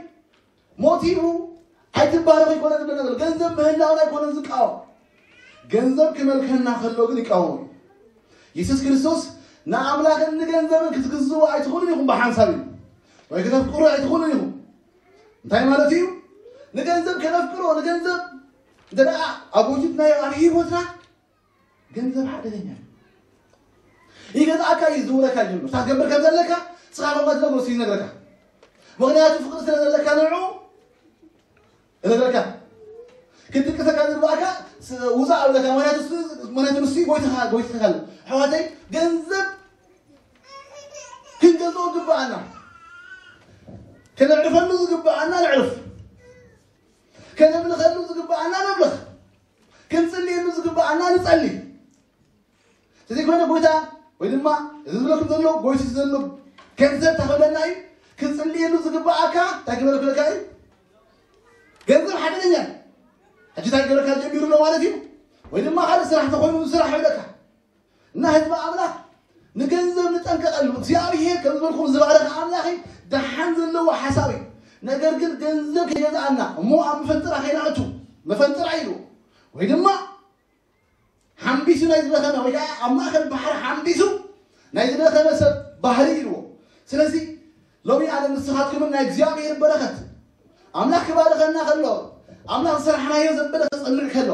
ሞቲቡ ኣይትባረኽ ኣይኮነ ዝብለና ዘሎ ገንዘብ ምህላውን ኣይኮነን ዝቃወም። ገንዘብ ክመልከና ከሎ ግን ይቃወም። የሱስ ክርስቶስ ንኣምላኽን ንገንዘብን ክትግዝኡ ኣይትኽእሉን ኢኹም ብሓንሳብ እዩ ወይ ክተፍቅሩ ኣይትኽእሉን ኢኹም። እንታይ ማለት እዩ? ንገንዘብ ከነፍቅሮ ንገንዘብ እንተ ደኣ ኣጎጅትናዮ ኣብ ህይወትና ገንዘብ ሓደገኛ እዩ። ይገዛእካ እዩ ዝውረካ ይጀምር። ታትገብር ከም ዘለካ ስኻ ከም ትነግሮ እሱ ይነግረካ። ምኽንያቱ ፍቕሪ ስለ ዘለካ ንዑ እነግረካ። ክትድቅሰካ ዝግባእካ ውፃእ ኣብለካ። ምኽንያቱ ንሱ ጎይትኻ ጎይትኻ ኣሎ። ኣሕዋተይ፣ ገንዘብ ክንገዝኦ ዝግባኣና፣ ከነዕርፈሉ ዝግባኣና ነዕርፍ፣ ከነምልኸሉ ዝግባኣና ነምልኽ፣ ክንፅልየሉ ዝግባኣና ንፀሊ። ስለዚ ኮይነ ጎይታ ወይ ድማ እዚ ዝብለኩም ዘሎ ጎይቱ ዘሎ ገንዘብ ተኸብለና እዩ። ክንፅልየሉ ዝግባኣካ እንታይ ክበለክለካ እዩ? ገንዘብ ሓደገኛ እዩ። ሕጂ እንታይ ገበረካ ጀሚሩ ኣሎ ማለት እዩ። ወይ ድማ ካልእ ስራሕ ተኾይኑ ስራሕ ይብለካ። እና ህዝቢ ኣምላኽ ንገንዘብ ንጠንቀቐሉ። እግዚኣብሔር ከም ዝበልኩም ዝባረኸ ኣምላኽ እዩ። ደሓን ዘለዎ ሓሳብ እዩ። ነገር ግን ገንዘብ ከይገዝኣና እሞ ኣብ መፈንጥራ ከይንኣቱ መፈንጥራ ኢሉ ወይ ድማ ሓምቢሱ ናይ ዝደኸመ ወይ ከዓ ኣብ ማእከል ባሕሪ ሓምቢሱ ናይ ዝደኸመ ሰብ ባህሪ ኢልዎ። ስለዚ ሎሚ ኣነ ንስኻትኩምን ናይ እግዚኣብሔር በረኸት ኣምላኽ ክባርኸና ከሎ ኣምላኽ ዝሰራሕናዮ ዘበለ ክጸንዕ ከሎ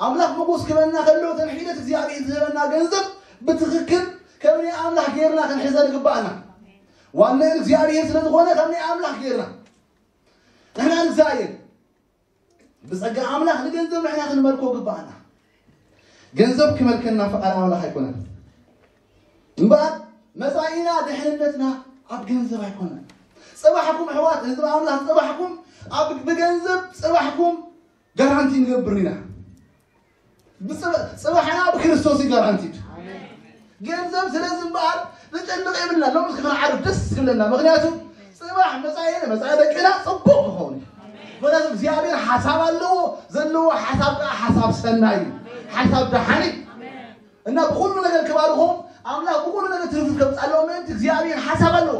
ኣምላኽ መጎስ ክበና ከሎ ተንሒደት እግዚኣብሔር ዝህበና ገንዘብ ብትኽክል ከም ናይ ኣምላኽ ጌርና ክንሕዘ ንግባኣና። ዋና እግዚኣብሔር ስለ ዝኾነ ከም ናይ ኣምላኽ ጌርና ንሕና ንዛየን ብጸጋ ኣምላኽ ንገንዘብ ንሕና ክንመልኮ ግባኣና። ገንዘብ ክመልከና ፈቓድ ኣምላኽ ኣይኮነን። እምበኣር መጻኢና ድሕንነትና ኣብ ገንዘብ ኣይኮነን። ጽባሕኩም ኣሕዋት ህዝቢ ኣምላኽ ጽባሕኩም ኣብ ብገንዘብ ጽባሕኩም ጋራንቲ ንገብር ኢና። ብጽባ- ጽባሕና ብክርስቶስ እዩ ጋራንቲድ። ገንዘብ ስለዚ እምበኣር ንጨንቕ የብልና። ሎሚ እስኪ ክንዓርፍ ደስ ዝብለና ምክንያቱ ጽባሕ መጻኢ መጻኢ ደቅና ጽቡቕ ክኸውን እዩ። ምክንያቱ እግዚኣብሔር ሓሳብ ኣለዎ። ዘለዎ ሓሳብ ከዓ ሓሳብ ሰናይ እዩ። ሓሳብ ደሓን እዩ። እና ብኩሉ ነገር ክባርኾም ኣምላኽ ብኩሉ ነገር ትርፍት ከምፃለዎም ምእንቲ እግዚኣብሔር ሓሳብ ኣለዎ።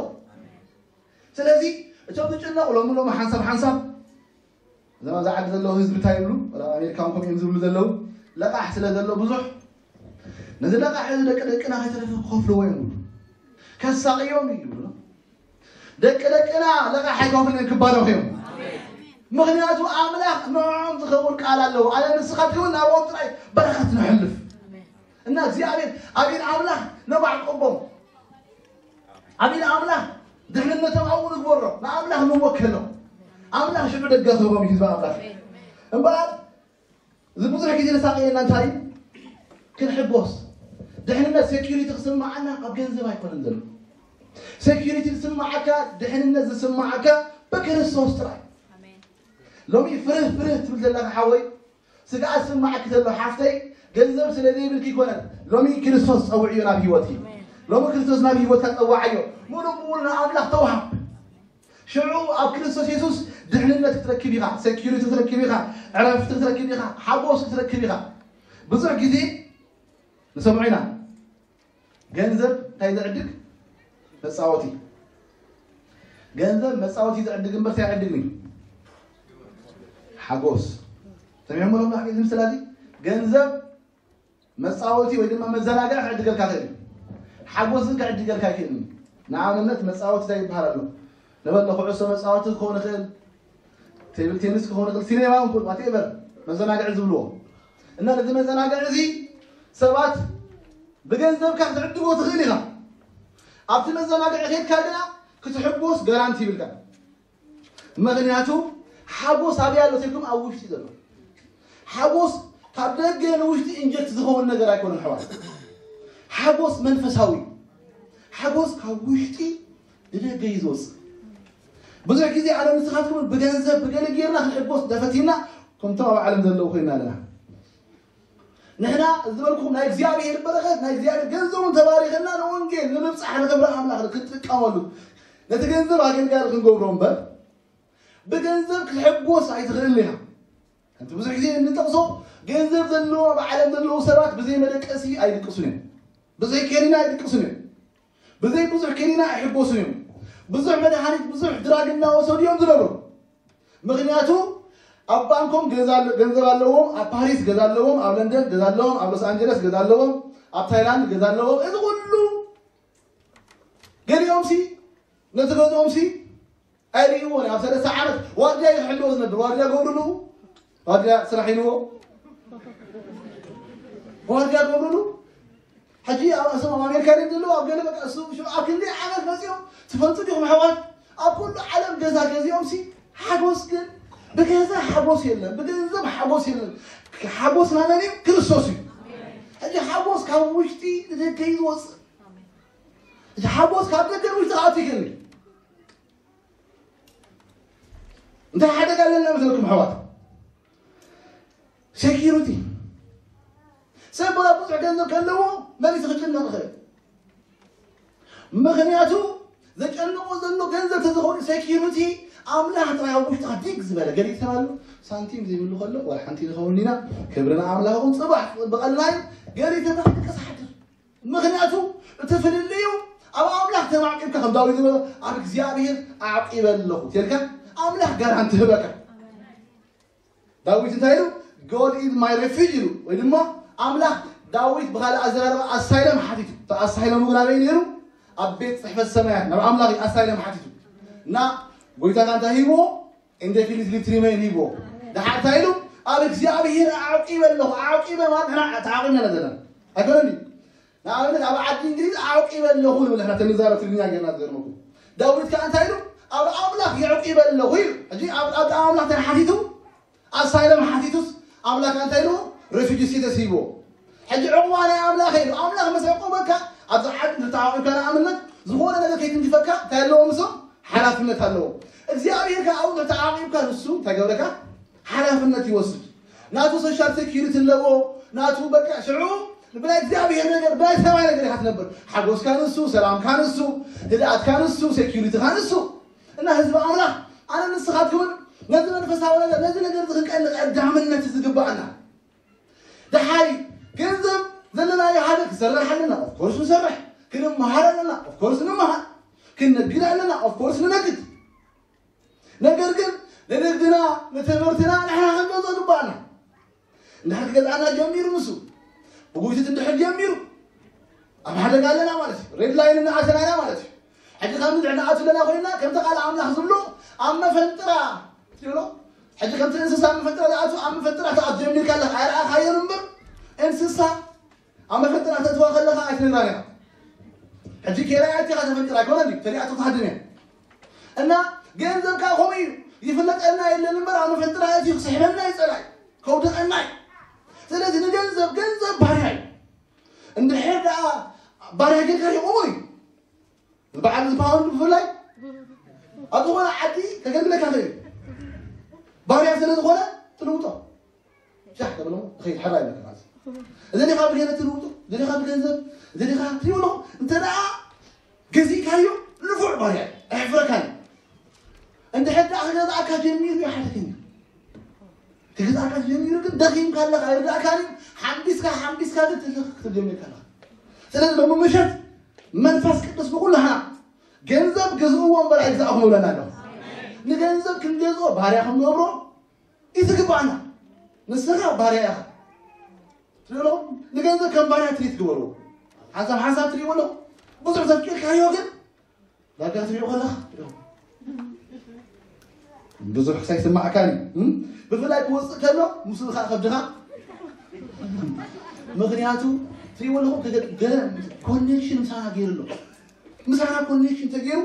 ስለዚ እቶም ዝጭነቑ ሎሚ ሎሚ ሓንሳብ ሓንሳብ እዞም ኣብዚ ዓዲ ዘለዉ ህዝቢ እንታይ ይብሉ? ወላ ኣብ ኣሜሪካ እውን ከምኡ እዮም ዝብሉ ዘለዉ። ለቃሕ ስለ ዘሎ ብዙሕ ነዚ ለቃሕ እዚ ደቂ ደቅና ከይተረፈ ክኸፍልዎ እዮም ዝብሉ። ከሳቕዮም እዩ ይብሉ። ደቂ ደቅና ለቃሕ ኣይከፍልን እዮም ክባረኹ እዮም። ምክንያቱ ኣምላኽ ንዕኦም ዝኸውን ቃል ኣለዎ። ኣነ ንስኻትኩም እውን ናብኦም ጥራይ በረኸት ነሕልፍ። እና እግዚኣብሔር ኣቤል ኣምላኽ ነባዕቆቦም ኣቤል ኣምላኽ ድሕንነቶም ኣብኡ ንግበሮ ንኣምላኽ ንወከሎ ኣምላኽ ሽዑ ደገ ክህቦም እዩ ህዝቢ ኣምላኽ እምበኣር እዚ ብዙሕ ግዜ ዘሳቀየና እንታይ እዩ ክንሕጎስ ድሕንነት ሴኪሪቲ ክስማዓና ኣብ ገንዘብ ኣይኮነን ዘሎ ሴኪሪቲ ዝስማዓካ ድሕንነት ዝስማዓካ ብክርስቶስ ጥራይ ሎሚ ፍርህ ፍርህ ትብል ዘለካ ሓወይ ስግኣት ዝስማዓኪ ዘሎ ሓፍተይ ገንዘብ ስለ ዘይብልኪ ይኮነን ሎሚ ክርስቶስ ፀውዕዮ ናብ ህይወትኪ ሎሚ ክርስቶስ ናብ ህይወትካ ፀዋዓዮ ሙሉእ ብሙሉ ንኣምላኽ ተውሃብ ሽዑ ኣብ ክርስቶስ የሱስ ድሕንነት ክትረክብ ኢኻ ሴኪሪቲ ክትረክብ ኢኻ ዕረፍቲ ክትረክብ ኢኻ ሓጎስ ክትረክብ ኢኻ ብዙሕ ግዜ ንሰምዖ ኢና ገንዘብ እንታይ ዘዕድግ መፃወቲ ገንዘብ መፃወቲ ዘዕድግ እምበር እንታይ ኣይዕድግን እዩ ሓጎስ ሰሚዕሞ ሎም ናዕቂ ዝምስላ ገንዘብ መፃወቲ ወይ ድማ መዘናግዒ ክዕድገልካ ክእል እዩ ሓጎስ ግን ክዕድገልካ ኣይክእልን እዩ ንኣብነት መፃወቲ እንታይ ይበሃል ኣሎ ንበለ ኩዕሶ መፃወቲ ክኸውን ይኽእል ቴብል ቴኒስ ክኸውን ይኽእል ሲኔማ እውን whatever መዘናግዒ ዝብልዎ እና ነዚ መዘናግዒ እዚ ሰባት ብገንዘብካ ክትዕድጎ ትኽእል ኢኻ ኣብቲ መዘናግዒ ከድካ ግና ክትሕጎስ ጋራንቲ ይብልካ ምኽንያቱ ሓጎስ ኣበይ ኣሎ ተልኩም ኣብ ውሽጢ ዘሎ ሓጎስ ካብ ደገ ንውሽጢ ኢንጀክት ዝኸውን ነገር ኣይኮነን ሕዋት ሓጎስ መንፈሳዊ ሓጎስ ካብ ውሽጢ ንደገ እዩ ዝወፅእ ብዙሕ ግዜ ኣነ ንስኻትኩም ብገንዘብ ብገለ ጌርና ክንሕጎስ ተፈቲና ከምቶም ኣብ ዓለም ዘለዉ ኮይና ኣለና ንሕና ዝበልኩም ናይ እግዚኣብሔር በረኸት ናይ እግዚኣብሔር ገንዘቡን ተባሪኸና ንወንጌል ንምብፃሕ ንክብረ ኣምላኽ ክንጥቀመሉ ነቲ ገንዘብ ኣገልጋሊ ክንገብሮ እምበር ብገንዘብ ክትሕጎስ ኣይትኽእል ኢኻ ከምቲ ብዙሕ ግዜ እንጠቕሶ ገንዘብ ዘለዎ ኣብ ዓለም ዘለዉ ሰባት ብዘይ መደቀሲ ኣይድቅሱን እዮም ብዘይ ከኒና ኣይድቅሱን እዮም ብዘይ ብዙሕ ከኒና ኣይሕጎሱን እዮም ብዙሕ መድሃኒት ብዙሕ ድራግ እናወሰዱ እዮም ዝነብሩ ምኽንያቱ ኣብ ባንኮም ገንዘብ ኣለዎም ኣብ ፓሪስ ገዛ ኣለዎም ኣብ ለንደን ገዛ ኣለዎም ኣብ ሎስ ኣንጀለስ ገዛ ኣለዎም ኣብ ታይላንድ ገዛ ኣለዎም እዚ ኩሉ ገሊኦም ሲ ነቲ ገዝኦም ሲ ኣይርእይዎን ኣብ ሰለስተ ዓመት ዋርድያ ይሕልዎ ዝነብር ዋርድያ ገብርሉ ዋርድያ ስራሕ ኢልዎ ዋርድያ ገብርሉ ሕጂ ኣብ እሶም ኣብ ኣሜሪካ ደ ዘለዉ ኣብ ገለ በቃ እሱ ሽዑ ኣብ ክንደይ ዓመት መፂኦም ትፈልጡ ዲኹም ኣሕዋት ኣብ ኩሉ ዓለም ገዛ ገዚኦም ሲ ሓጎስ ግን ብገዛ ሓጎስ የለን፣ ብገንዘብ ሓጎስ የለን። ሓጎስ ናመን እዩ? ክርስቶስ እዩ። ሕጂ ሓጎስ ካብ ውሽጢ ንደገ ይወፅእ። ሕጂ ሓጎስ ካብ ደገ ውሽጢ ክኣቱ ይኽእል እዩ። እንታይ ሓደጋ ኣለና መሰልኩም ኣሕዋት? ሴኪሪቲ። ሰብ ወላ ብዙሕ ገንዘብ ከለዎ መሊሱ ክጭነቕ ይኽእል። ምኽንያቱ ዘጨንቆ ዘሎ ገንዘብ ተዝኸውን ሴኪሪቲ ኣምላኽ ጥራይ ኣብ ውሽጥኻ ዲግ ዝበለ ገሊእ ሰብ ኣሎ። ሳንቲም ዘይብሉ ከሎ ዋላ ሓንቲ ንኸውን ኢና፣ ክብርና ኣምላኽ ይኹን፣ ጽባሕ በቐልና እዩ። ገሊእ ተባዕ ደቂ ሰሓትር። ምኽንያቱ እቲ ፍልልዩ ኣብ ኣምላኽ ተማዕቂብካ፣ ከም ዳዊት ዝበሎ ኣብ እግዚኣብሔር ኣዕቂበ ኣለኹ ተልካ ኣምላኽ ጋራንቲ ህበካ። ዳዊት እንታይ ኢሉ? God is my refuge ኢሉ። ወይ ድማ ኣምላኽ፣ ዳዊት ብኻልእ ኣዘራርባ ኣሳይለም ሓቲቱ። እቲ ኣሳይለሙ ግን ኣበይ ነይሩ? ኣብ ቤት ጽሕፈት ሰማያት ናብ ኣምላኽ እዩ ኣሳይለም ሓቲቱ። እና ጎይታ እንታይ ሂብዎ? ኢንዴፊኒት ሊቭ ቱ ሪሜን ሂብዎ። ደሓር እንታይ ኢሉ? ኣብ እግዚኣብሔር ኣዕቂበ ኣለኹ። ኣዕቂበ ማለት ንሕና ተዓቂብና ኢና ዘለና። ኣይኮነን ድዩ? ንኣብነት ኣብ ዓዲ እንግሊዝ ኣዕቂበ ኣለኹ ንብል ንሕና፣ ተንዛረብ ትግርኛ ጌርና ዝገርመኩም። ዳዊት ከኣ እንታይ ኢሉ? ኣብ ኣምላኽ የዕቂበ ኣለኹ ኢሉ። ሕጂ ኣብ ኣብ ኣምላኽ እንታይ ሓቲቱ? ኣሳይለም ሓቲቱስ ኣምላኽ እንታይ ኢልዎ? ሬፊጂ ስቴተስ ሂብዎ። ሕጂ ዕቑባ ናይ ኣምላኽ ኢሉ። ኣምላኽ ምስ ዕቁበካ ኣብዚ ዓዲ እንተተዓቂብካ ንኣብነት ዝኾነ ነገር ከይትንክፈካ እንታይ ኣለዎ? ምሶም ሓላፍነት ኣለዎ። እግዚኣብሔር ከኣ ኣብኡ ተዓቂብካ ንሱ እንታይ ገብረካ? ሓላፍነት ይወስድ። ናቱ ሶሻል ሴኪሪቲ ኣለዎ። ናቱ በቃ ሽዑ ብናይ እግዚኣብሔር ነገር ብናይ ሰማይ ነገር ኢኻ ትነብር። ሓጎስካ ንሱ፣ ሰላምካ ንሱ፣ ህድኣትካ ንሱ፣ ሴኪሪቲኻ ንሱ። እና ህዝቢ ኣምላኽ ኣነ ንስኻትኩምን ነዚ መንፈሳዊ ነገር ነዚ ነገር እዚ ክንቀልዕ ቀዳምነት ዝግባኣና። ደሓሪ ገንዘብ ዘለናዮ ሓደ ክሰርሕ ኣለና፣ ኦፍኮርስ ንሰርሕ። ክንመሃር ኣለና፣ ኦፍኮርስ ንምሃር። ክነግድ ኣለና፣ ኦፍኮርስ ንነግድ። ነገር ግን ንንግድና ንትምህርትና ንሕና ክንገዝኦ ግባኣና። እንድሕር ክገዝኣና ጀሚሩ ንሱ ብጉይትት እንድሕር ጀሚሩ ኣብ ሓደጋ ኣለና ማለት እዩ። ሬድ ላይን እናኣተናና ማለት እዩ። ሕጂ ከም ንዕና ኣቱ ኣለና ኮይና ከምቲ ቃል ኣምላኽ ዝብሎ ኣብ መፈንጥራ ትብሎ። ሕጂ ከምቲ እንስሳ ኣብ መፈንጥራ ዝኣቱ ኣብ መፈንጥራ ትኣቱ ጀሚርካ ኣለኻ። ኣይረኣኻዮን እምበር እንስሳ ኣብ መፈንጥራ ተእትዋ ከለኻ ኣይትነግራን ኢኻ። ሕጂ ኬራይ ኣቲኻ ተፈንጥራ ኣይኮነን እዩ ተሪኣቶ ትሃድም እያ። እና ገንዘብ ከዓ ከምኡ እዩ። ይፍለጠና የለን እምበር ኣብ መፈንጥራ ኣትዩ ክስሕበና እዩ ጸላኢ፣ ከውድቐና እዩ። ስለዚ ንገንዘብ ገንዘብ ባርያ እዩ። እንድሕር ደኣ ባርያ ጌርካ ይቆሞ እዩ። በዓል ዝፓውንድ ብፍላይ ኣብ ዝኾነ ዓዲ ከገልግለካ ኽእል እዩ። ባርያ ስለ ዝኾነ ትልውጦ ሻሕ ተብሎ ኸይድ ሓራ ይበካ ማለት እዚ ዲኻ ብገለ ትልውጦ እዚ ዲኻ ብገንዘብ እዚ ዲኻ ትብሎ እንተ ደኣ ገዚእካዮ ንፉዕ ባርያ ኣሕፍረካን እንድሕር ደኣ ክገዝኣካ ጀሚሩ ይሓተከኒ ክገዝኣካ ጀሚሩ ግን ደኺምካ ኣለኻ ኣይርዳእካን ሓምቢስካ ሓምቢስካ ግን ትልኽ ክትብል ጀሚርካ ኣለኻ ስለዚ ሎሚ ምሸት መንፈስ ቅዱስ ንኩላህና ገንዘብ ግዝእዎ እምበር ኣይግዛእኹም ይብለና ኣሎ ንገንዘብ ክንገዝኦ ባርያ ክንገብሮ እዩ ዝግባኣና ንስኻ ባርያ ኢኻ ትብሎ ንገንዘብ ከም ባርያ ትሪት ግበርዎ ሓንሳብ ሓንሳብ ትሪእዎ ኣለኹ ብዙሕ ዘፍቂርካዮ ግን ዳርጋ ትሪኦ ከለኻ ብዙሕ ክሳይ ስማዕካ እዩ ብፍላይ ክወፅእ ከሎ ምስሉ ከዓ ከብድኻ ምክንያቱ ትሪእዎ ኣለኹ ገለ ኮኔክሽን ምሳና ገይሩ ኣሎ ምሳና ኮኔክሽን ተገይሩ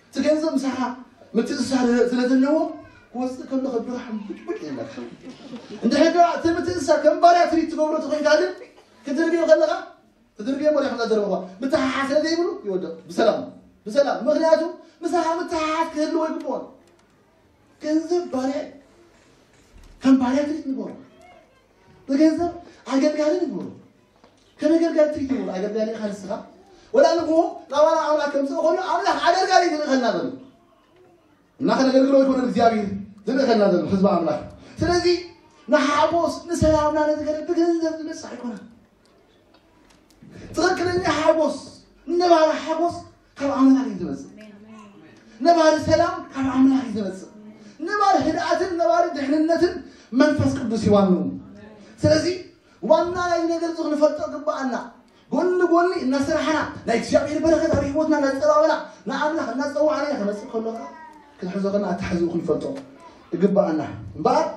እቲ ገንዘብ ምሳኻ ምትእስሳር ስለ ዘለዎ ክወፅእ ከሎ ከብድኻ ሕምብጭብጭ ይብለካ እንድሕር ከዓ እቲ ምትእስሳር ከም ባርያ ትሪት ትገብሮ ተኮይንካ ግን ክትርድዮ ከለኻ ትድርብዮ መሪሕ እንዳዘረበ እኳ ምትሓሓዝ ስለ ዘይብሉ ይወድቕ ብሰላም ብሰላም ምክንያቱ ምሳኻ ምትሓሓዝ ክህልዎ ይግብኦን ገንዘብ ባርያ ከም ባርያ ትሪት ንግበሮ ብገንዘብ ኣገልጋሊ ንግበሮ ከም ኣገልጋሊ ትሪት ንግበሮ ኣገልጋሊ ኢኻ ንስኻ ወላ ንግሆ ናባና ኣምላኽ ከምፅእ ከሎ ኣምላኽ ኣገልጋሊ ዝልእኸልና ዘሎ እና ከነገልግሎ ይኮነ እግዚኣብሔር ዝልእኸልና ዘሎ ህዝቢ ኣምላኽ ስለዚ ንሓጎስ ንሰላምና ነዝገለ ብገንዘብ ዝመፅእ ኣይኮነን ትኽክለኛ ሓጎስ ነባሪ ሓጎስ ካብ ኣምላኽ እዩ ዝመፅእ ነባሪ ሰላም ካብ ኣምላኽ እዩ ዝመፅእ ነባሪ ህድኣትን ነባሪ ድሕንነትን መንፈስ ቅዱስ ይዋንኡ ስለዚ ዋና ናይ ነገር እዚ ክንፈልጦ ግባኣና ጎኒ ጎኒ እናሰራሕና ናይ እግዚኣብሔር በረከት ኣብ ህይወትና እናፀባበና ንኣምላኽ እናፀዋዕና ከመፅእ ከሎ ክንሕዞ ከና ኣተሓዝኡ ክንፈልጦ ይግባኣና እምበኣር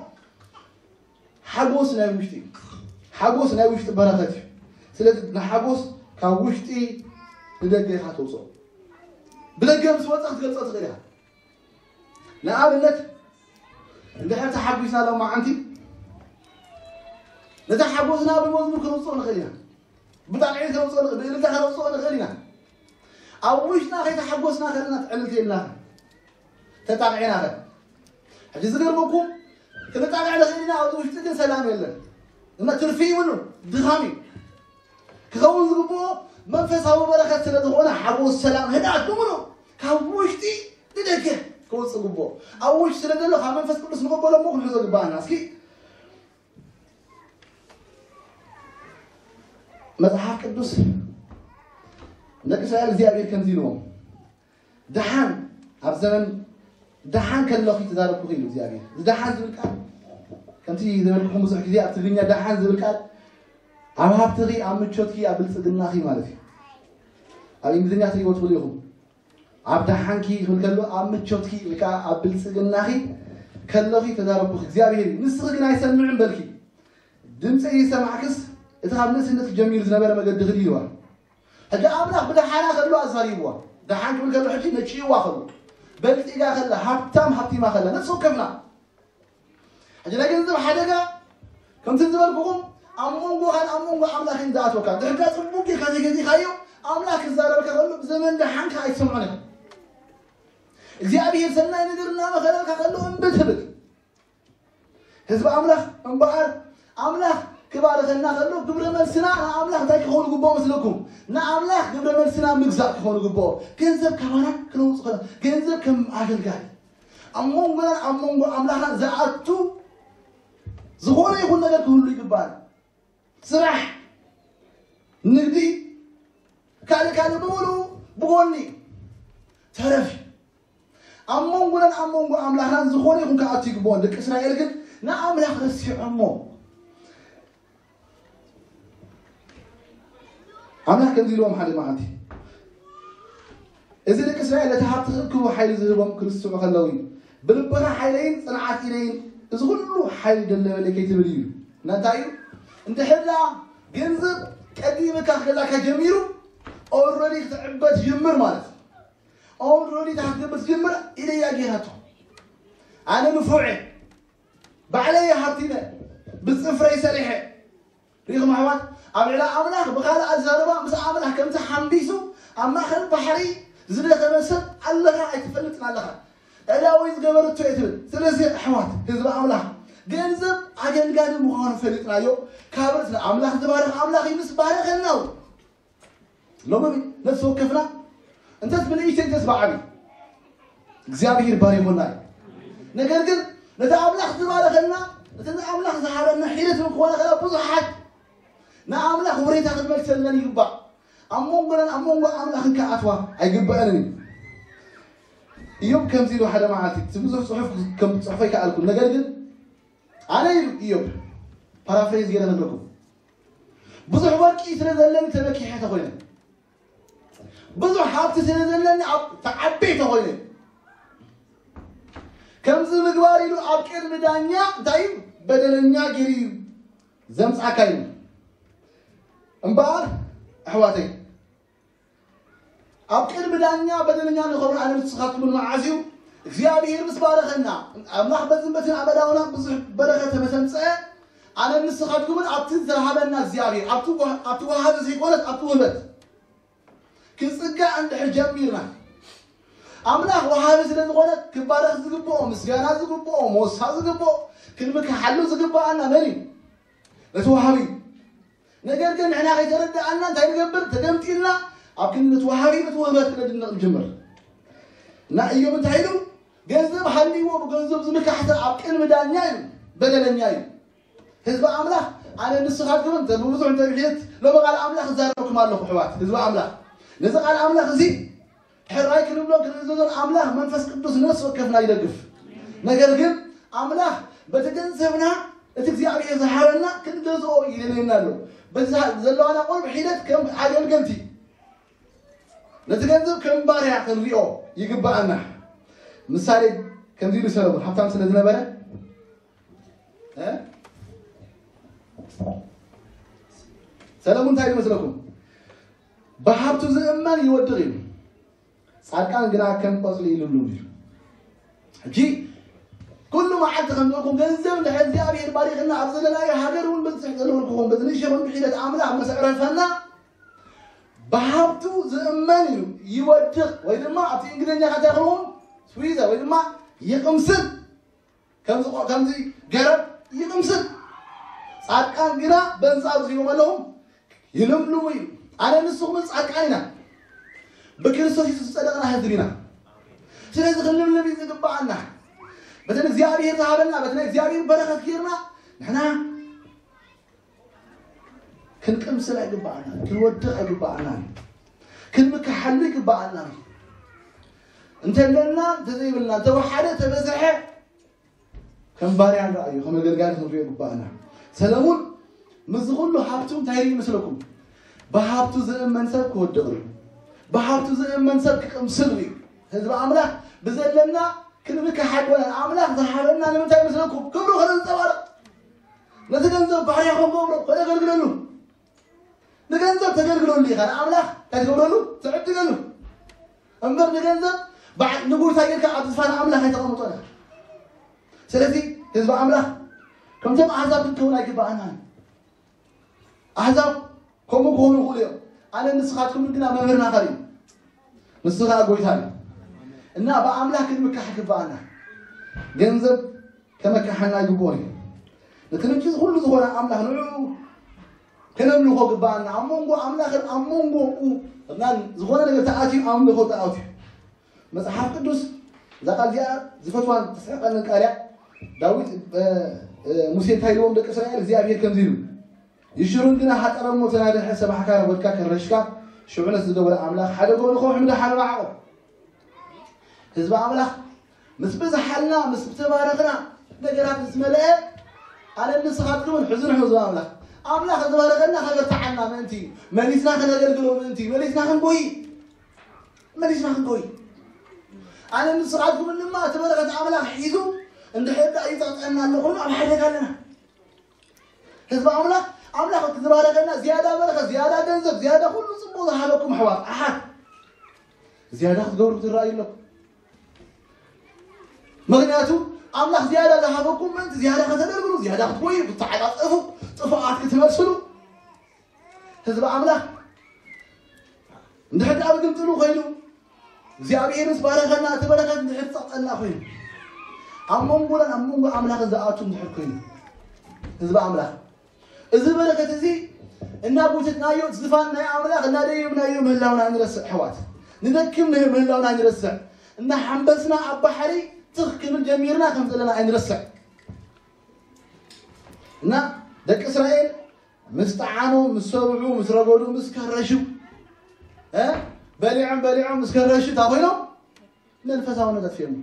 ሓጎስ ናይ ውሽጢ እዩ ሓጎስ ናይ ውሽጢ በረኸት እዩ ስለዚ ንሓጎስ ካብ ውሽጢ ንደገ ኢኻ ተውፅኦ ብደገ ምስ ወፃ ክትገልፆ ትኽእል ኢኻ ንኣብነት እንድሕር ተሓጒስና ሎማዓንቲ ነታ ሓጎስና ብመዝሙር ከነውፅኦ ንኽእል ኢና፣ ብጣቕዒት ከነውፅኦ ንኽእል፣ ብእልልታ ከነውፅኦ ንኽእል ኢና። ኣብ ውሽጥና ከይተሓጎስና ከለና ትዕልልቲ የልና፣ ተጣቕዒና ከ ሕጂ ዝገርመኩም፣ ክንጣቕዕ ንኽእል ኢና፣ ኣብዚ ውሽጢ ግን ሰላም የለን። እና ትርፊ ይብሉ፣ ድኻም እዩ። ክኸውን ዝግብኦ መንፈሳዊ በረኸት ስለ ዝኾነ ሓጎስ፣ ሰላም፣ ህድኣት ብምሉእ ካብ ውሽጢ ንደገ ክወፅእ ግብኦ። ኣብ ውሽጢ ስለ ዘሎ ካብ መንፈስ ቅዱስ ንቐበሎ እሞ ክንሕዞ ግባኣና። እስኪ መጽሓፍ ቅዱስ ንደቂ እስራኤል እግዚኣብሔር ከምዚ ኢልዎም፣ ደሓን ኣብ ዘመን ደሓን ከለኹ ተዛረብኩ ኢሉ እግዚኣብሔር። እዚ ደሓን ዝብል ቃል ከምቲ ዝበልኩኹም ብዙሕ ግዜ ኣብ ትግርኛ ደሓን ዝብል ቃል ኣብ ሃብትኺ፣ ኣብ ምቾትኪ፣ ኣብ ብልጽግናኺ ማለት እዩ። ኣብ እንግሊዝኛ ትሪእዎ ትኽእሉ ኢኹም። ኣብ ደሓንኪ ክብል ከሎ ኣብ ምቾትኪ ወይ ከዓ ኣብ ብልጽግናኺ ከለኺ ተዛረብኩኺ እግዚኣብሔር እዩ። ንስኺ ግን ኣይሰምዕን በልኪ። ድምፀይ ይሰማዕክስ እቲ ካብ ንእስነትኪ ጀሚሩ ዝነበረ መገድኺ ድዩ ኢልዋ። ሕጂ ኣምላኽ ብደሓና ከሎ ኣዛሪብዋ። ደሓን ክብል ከሎ ሕጂ ነጭይዋ ከሎ በልጺጋ ከላ ሃብታም ሃብቲማ ከላ ነፍሲ ወከፍና ሕጂ ናይ ገንዘብ ሓደጋ ከምቲ ዝበልኩኹም ኣብ መንጎኻን ኣብ መንጎ ኣምላኽን ዝኣትወካ ድሕርካ ጽቡቅ ጌርካ ዘይገዚእካዮ ኣምላኽ ክዛረበካ ከሎ ብዘመን ደሓንካ ኣይትሰምዖን ኢኻ። እግዚኣብሔር ሰናይ ነገር እናመኸረልካ ከሎ እምቢ ትብል። ህዝቢ ኣምላኽ እምበኣር ኣምላኽ ክባርኸና ከሎ ግብረ መልስና ንኣምላኽ እንታይ ክኸውን ግብኦ መስለኩም? ንኣምላኽ ግብረ መልስና ምግዛእ ክኸውን ግብኦ። ገንዘብ ካባና ክነውፅ ከሎ ገንዘብ ከም ኣገልጋሊ ኣብ መንጎናን ኣብ መንጎ ኣምላኽና ዝኣቱ ዝኾነ ይኹን ነገር ክህሉ ይግባል። ስራሕ፣ ንግዲ፣ ካልእ ካልእ ብምሉኡ ብጎኒ ተረፍ እዩ። ኣብ መንጎናን ኣብ መንጎ ኣምላኽናን ዝኾነ ይኹን ክኣቱ ይግብኦን። ደቂ እስራኤል ግን ንኣምላኽ ረሲዖሞ። ኣምላኽ ከምዚ ኢልዎም ሓደ መዓልቲ፣ እዚ ደቂ እስራኤል ነቲ ሃብቲ ክእክቡ ሓይሊ ዝህቦም ክርስትዑ ከለዉ እዩ። ብልብኻ ሓይለይን ጽንዓት ኢደይን እዚ ኩሉ ሓይሊ ደለበለይ ከይትብል እዩ። እና እንታይ እዩ? እንድሕር ደኣ ገንዘብ ቀዲምካ ክገዛእካ ጀሚሩ ኦልረዲ ክትዕበ ትጅምር ማለት እዩ። ኦልረዲ እታ ክትገብር ትጅምር ኢደያ ጌራቶ። ኣነ ንፉዕ እየ፣ ባዕለይ እየ ሃብቲመ፣ ብጽፍረይ ሰሪሐ። ሪኢኹም ኣሕዋት፣ ኣብ ልዕሊ ኣምላኽ ብኻልእ ኣዛርባ ምስ ኣምላኽ ከምቲ ሓምቢሱ ኣብ ማእኸል ባሕሪ ዝደኸመ ሰብ ኣለኻ ኣይትፈልጥን ኣለኻ። ዕላዊ ዝገበረቶ እየ ትብል። ስለዚ ኣሕዋት ህዝቢ ኣምላኽ ገንዘብ ኣገልጋሊ ምዃኑ ፈሊጥናዮ። ካብ ርእስና ኣምላኽ ዝባርኽ ኣምላኽ እዩ ምስ ባረኸና እውን ሎሚ ነፍሲ ወከፍና እንተስ ብንእሽተይ እንተስ ብዓቢ እግዚኣብሔር ባሪኹና እዩ። ነገር ግን ነቲ ኣምላኽ ዝባረኸና እቲ ኣምላኽ ዝሃበና ሒደት እውን ክኾነ ከላ ብዙሓት ንኣምላኽ ውሬታ ክንመልሰለን ይግባእ። ኣብ መንጎናን ኣብ መንጎ ኣምላኽን ክኣትዋ ኣይግበአንን እዩ። ኢዮብ ከምዚ ኢሉ ሓደ መዓልቲ እቲ ብዙሕ ጽሑፍ ከም ጽሑፈ ይከኣልኩ ነገር ግን ኣነ ኢሉ ኢዮብ ፓራፍሬዝ ገይረ ነግረኩም። ብዙሕ ወርቂ ስለ ዘለኒ ተመኪሐ ተኾይነ፣ ብዙሕ ሃብቲ ስለ ዘለኒ ኣብ ተዓበይ ተኾይነ። ከምዚ ምግባር ኢሉ ኣብ ቅድሚ ዳኛ እንታይ እዩ በደለኛ ገይሩ እዩ ዘምጻካ እዩ። እምበኣር ኣሕዋተይ ኣብ ቅድሚ ዳኛ በደለኛ ንኸውን ኣነ ንስኻትኩምን መዓዝ እዩ እግዚኣብሔር ምስ ባረኸና ኣምላኽ በዝን በትን ኣበዳውና ብዙሕ በረኸተ መሰምፀአ ኣነ ንስኻትኩምን ኣብቲ ዝሃበና እግዚኣብሔር ኣብቲ ወሃቢ ዘይኮነት ኣብቲ ውህበት ክንፅጋዕ እንድሕር ጀሚርና ኣምላኽ ወሃቢ ስለ ዝኾነ ክባረኽ ዝግብኦ ምስጋና ዝግብኦ ሞሳ ዝግብኦ ክንምክሓሉ ዝግብኣና መን እዩ ነቲ ወሃቢ ነገር ግን ንሕና ከይተረዳኣና እንታይ ንገብር ተገምጢልና ኣብ ክንዲ ነቲ ወሃቢ ነቲ ውህበት ክነድንቕ ንጅምር እና እዮም እንታይ ኢሉ ገንዘብ ሃልይዎ ብገንዘብ ዝምካሕተ ኣብ ቅድሚ ዳኛ እዩ በደለኛ እዩ ህዝቢ ኣምላኽ ኣነ ንስኻትኩም እንተ ብብዙሕ እንተ ብሒደት ሎሚ ቃል ኣምላኽ እዛረበኩም ኣለኹ ኣሕዋት ህዝቢ ኣምላኽ ነዚ ቃል ኣምላኽ እዚ ሕራይ ክንብሎ ክንእዘዞን ኣምላኽ መንፈስ ቅዱስ ነፍሲ ወከፍና ይደግፍ ነገር ግን ኣምላኽ በቲ ገንዘብና እቲ እግዚኣብሔር ዝሃበና ክንገዝኦ ይደልየና ኣሎ በዚ ዘለዋና ቁሩብ ሒደት ከም ኣገልገልቲ ነቲ ገንዘብ ከም ባርያ ክንሪኦ ይግብኣና ምሳሌ ከምዚ ኢሉ ሰለሙን ሃብታም ስለ ዝነበረ ሰለሙን እንታይ ይመስለኩም ብሃብቱ ዝእመን ይወድቕ እዩ ጻድቃን ግና ከም ቆጽሊ ይልምልም እዩ ሕጂ ኩሉ መዓልቲ ከም ዝበልኩም ገንዘብ እንድሕር እግዚኣብሔር ባሪኽና ኣብ ዘለናዮ ሃገር እውን በዝሕ ዘለውን ክኾን በዚ ንእሽቶ ይኹን ብሒደት ኣምላኽ ምስ ኣዕረፈና ብሃብቱ ዝእመን እዩ ይወድቕ ወይ ድማ ኣብቲ እንግሊዝኛ ከታይ ክኸውን ስዊዘ ወይ ድማ ይቕምስል ከምዚ ቆ- ከምዚ ገረብ ይቕምስል። ጻድቃን ግና በንጻሩ ዝብሎም ኣለኹም ይልምልሙ እዩ። ኣነ ንስኹም ጻድቃን ኢና፣ ብክርስቶስ የሱስ ዝጸደቕና ህዝቢ ኢና። ስለዚ ክንልምልም እዩ ዝግባኣና። በተን እግዚኣብሔር ዝሃበና በተን እግዚኣብሔር በረኸት ጌርና ንሕና ክንቅምስል ኣይግባኣና፣ ክንወድቕ ኣይግባኣና፣ ክንምክሓሉ ይግባኣና። እንተለና እንተዘይብልና እንተወሓደ ተበዝሐ ከም ባርያ ንረኣዩ ከም ኣገልጋሊ ክንሪኦ ይግባኣና። ሰለሙን ምስዚ ኩሉ ሃብቱ እንታይ ርኢ ይመስለኩም? ብሃብቱ ዝእመን ሰብ ክወድቕ እዩ። ብሃብቱ ዝእመን ሰብ ክቅምስል እዩ። ህዝቢ ኣምላኽ ብዘለና ክንምክሓ ኣይኮነን። ኣምላኽ ዝሃበና ንምንታይ ይመስለኩም? ክብሩ ከነንጸባርቕ፣ ነቲ ገንዘብ ባርያ ከም ገብሮ ከነገልግለሉ። ንገንዘብ ተገልግለሉ ኢኻ፣ ንኣምላኽ እንታይ ትገብረሉ? ትዕድገሉ። እምበር ንገንዘብ በዓል ንጎይታ ጌርካ ኣብ ዝፋን ኣምላኽ ኣይተቐምጦን ኢኻ። ስለዚ ህዝቢ ኣምላኽ ከምቶም ኣሕዛብ ክንከውን ኣይግባኣናን። ኣሕዛብ ከምኡ ክኾኑ ይኽእሉ እዮም። ኣነ ንስኻትኩም ግና መምህርና ኸር እዩ። ንሱ ኸዓ ጎይታ እዩ። እና ብኣምላኽ ክንምካሕ ይግባኣና። ገንዘብ ከመካሓና ይግብኦ እዩ። ነቲ ምንጪ ኩሉ ዝኾነ ኣምላኽ ንዕኡ ከነምልኾ ግባኣና። ኣብ መንጎ ኣምላኽን ኣብ መንጎ እናን ዝኾነ ነገር ተኣትዩ ኣምልኾ ተኣትዩ። መጽሓፍ ቅዱስ እዛ ቃል እዚኣ ዝፈትዋን ተስሕቀንን ቃል እያ። ዳዊት እ፣ እ፣ ሙሴ እንታይ ኢልዎም ደቂ እስራኤል እግዚኣብሔር ከምዚ ኢሉ ይሽሩን ግና ሓጠረሞ ተናድሐ ሰባሕካ ረጎድካ ከረሽካ ሽዑ ነቲ ዝገበረ ኣምላኽ ሓደ ጎኑ ከውሒ ምድሓኑ ንዓቑ። ህዝቢ ኣምላኽ ምስ ብዝሓልና ምስ ተባረኽና ነገራት ምስ መለአ ኣነ ንስኻትኩምን ሕዙን ሕዝቢ ኣምላኽ ኣምላኽ ዝበረኸና ከበርትዓና ምእንቲ መሊስና ከነገልግሎ ምእንቲ መሊስና ክንጎይ መሊስና ክንጎይ ኣነ ንስኻትኩምን ድማ እቲ በረኸት ኣምላኽ ሒዙ እንድሕር ዳ ይፀቕጠና ኣሎ ኮይኑ ኣብ ሓደጋ ኣለና። ህዝቢ ኣምላኽ ኣምላኽ ዝበረኸና ዝያዳ በረኸት ዝያዳ ገንዘብ ዝያዳ ኩሉ ፅቡቕ ዝሃበኩም ኣሕዋት ኣሓት ዝያዳ ክትገብሩ ክትረኣዩ ኣለኩም። ምክንያቱ ኣምላኽ ዝያዳ ዝሃበኩም ምእንቲ ዝያዳ ከተገልግሉ ዝያዳ ክትጎዩ ክትተዓፃፀፉ ጥፉኣት ክትመስሉ ህዝቢ ኣምላኽ እንድሕር ኣብ ግምጥሉ ኮይኑ እግዚኣብሔር ምስ ባረኸና እቲ በረከት እንድሕር ፀቕጠና ኮይኑ ኣብ መንጎናን ኣብ መንጎ ኣምላኽን ዝኣቱ እንድሕር ኮይኑ ህዝቢ ኣምላኽ እዚ በረከት እዚ እናጎተትናዮ ዝፋን ናይ ኣምላኽ እናደየብናዮ ምህላውና ንረስዕ ኣሕዋት ንደክም ምህላውና ንረስዕ እናሓንበስና ኣብ ባሕሪ ትኽ ክንብል ጀሚርና ከም ዘለና ኣይንረስዕ እና ደቂ እስራኤል ምስ ጠዓሙ ምስ ሰብሑ ምስ ረገዱ ምስ ከረሹ እ በሊዖም በሊዖም ምስ ከረሹ እንታይ ኮይኖም መንፈሳውነት ኣጥፊኦም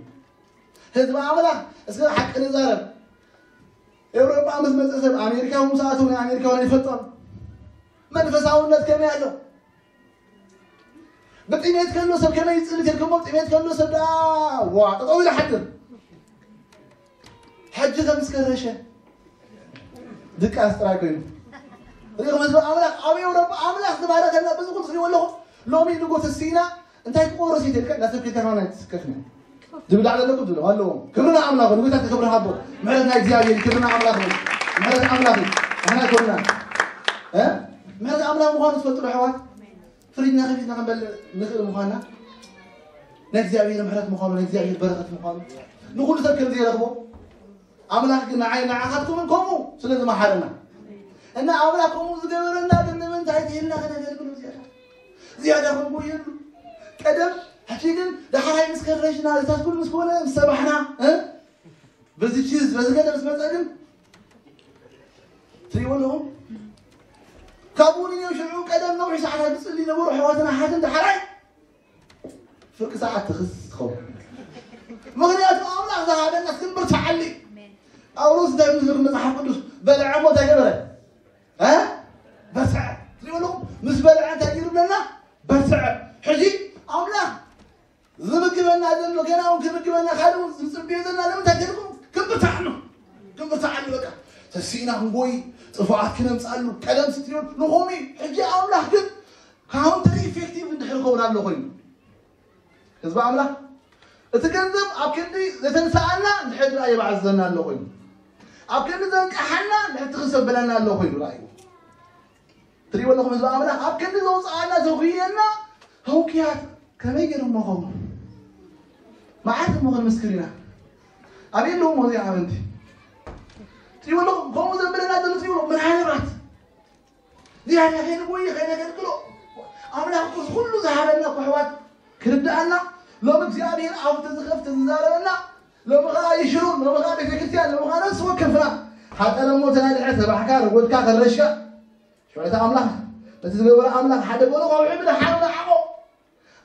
ህዝቢ ኣምላኽ እስከ ሓቂ ንዛረብ ኤውሮጳ ምስ መፀ ሰብ ኣሜሪካ ምስ ኣተው ናይ ኣሜሪካውያን ይፈልጦም መንፈሳውነት ከመይ ኣሎ ብጥሜት ከሎ ሰብ ከመይ ይፅልት የልከሞ ጥሜት ከሎ ሰብ ደኣ ዋ ጠጠው ኢለ ሓድር ሕጂ ከምስከረሸ ድቃስ ጥራይ ኮይኑ ሪኹም ህዝቢ ኣምላኽ ኣብ ኤውሮጳ ኣምላኽ ዝባረከና በዚ ኩሉ ትሪእዎ ኣለኹ ሎሚ ንጎ ተስኢና እንታይ ክቆርስ ይደልካ እናሰብከካ ከማና ትስከፍና ዝብላዕ ዘለኩም ዝብለ ኣለዎም ክብርና ኣምላኽ ንጉታት ክብሪ ሃቦ ምሕረት ናይ እግዚኣብሔር ክብርና ኣምላኽ ምሕረት ኣምላኽ ንሕና ክብርና ምሕረት ኣምላኽ ምዃኑ ትፈልጡ ዶ ኣሕዋት ፍሪጅና ከፊትና ክንበልዕ ንኽእል ምዃንና ናይ እግዚኣብሔር ምሕረት ምዃኑ ናይ እግዚኣብሔር በረኸት ምዃኑ ንኹሉ ሰብ ከም ዘይረኽቦ ኣምላኽ ግን ንዓይ ንዓኻትኩምን ከምኡ ስለ ዝመሓረና እና ኣምላኽ ከምኡ ዝገበረና ግን ንምንታይ ትህልና ከነገልግሎ ዝያዳ ዝያዳ ክንጎየሉ ቀደም ሕጂ ግን ደሓራይ ምስ ከረሽና እዛት ኩሉ ምስ ኮነ ምስ ሰባሕና በዚ ቺዝ በዚ ገለ ምስ መፀ ግን ትሪእዎ ኣለኹም ካብኡ ንኔው ሽዑ ቀደም ነዊሕ ሰዓታት ዝፅሊ ነበሩ ኣሕዋትና ሓትን ደሓራይ ፍርቂ ሰዓት ትኽስ ትኸውን ምክንያቱ ኣምላኽ ዝሃበና ክንብርትዓሊ ጳውሎስ እንታይ ዝብል መፅሓፍ ቅዱስ በልዐ እሞ እንታይ ገበረ በስዐ ትሪእዎ ኣለኹም ምስ በልዐ እንታይ ገይሩ ብለና በስዐ ሕጂ ኣምላኽ ዝምግበና ዘሎ ገና እውን ክምግበና ካልእ እውን ዝፅብዮ ዘለና ንምንታይ ከልኩም ክምብርታዕ ኣሎ ክምብርታዕ ኣሎ በቃ ተሲእና ክንጎይ ጥፉኣት ክነምፅኣሉ ቀደም ስትሪዮ ንኾሚ ሕጂ ኣምላኽ ግን ካውንተር ኢፌክቲቭ እንድሕር ከውን ኣሎ ኮይኑ ህዝቢ ኣምላኽ እቲ ገንዘብ ኣብ ክንዲ ዘተንስኣና፣ ንድሕር ደኣ የባዕዘና ኣሎ ኮይኑ፣ ኣብ ክንዲ ዘንቀሓና፣ ንድሕር ትኽሰበለና ኣሎ ኮይኑ ርኣዩ። ትሪእዎ ኣለኹም ህዝቢ ኣምላኽ፣ ኣብ ክንዲ ዘውፅኣና ዘጉየና ህውክያት ከመይ ገይሩ እሞ ኸውን? መዓት እሞ ክንምስክር ኢና። ኣበይ ኣለዉ እሞ እዚኣ ኣመንቲ? ትሪእዎ ኣለኹም፣ ከምኡ ዘብለና ዘሎ ትሪእዎ ኣለኹም፣ ምናልባት ዝያዳ ከይንጎይ ከይነገልግሎ። ኣምላኽ እኮ እዚ ኩሉ ዝሃበና እኮ ኣሕዋት ክርድኣና፣ ሎሚ እግዚኣብሔር ኣፉ ተዝኸፍት ዝዛረበና፣ ሎሚ ኸዓ ይሽሩን፣ ሎሚ ኸዓ ቤተክርስትያን፣ ሎሚ ኸዓ ነፍሲ ወከፍና ሓጠረ እሞ ተናድሐ፣ ሰባሕካ፣ ረጎድካ፣ ከረሽካ። ሽዑ እቲ ኣምላኽ፣ ነቲ ዝገበረ ኣምላኽ ሓደ በሎ፣ ካብ ሕብሪ ሓሩ ንዓቖ።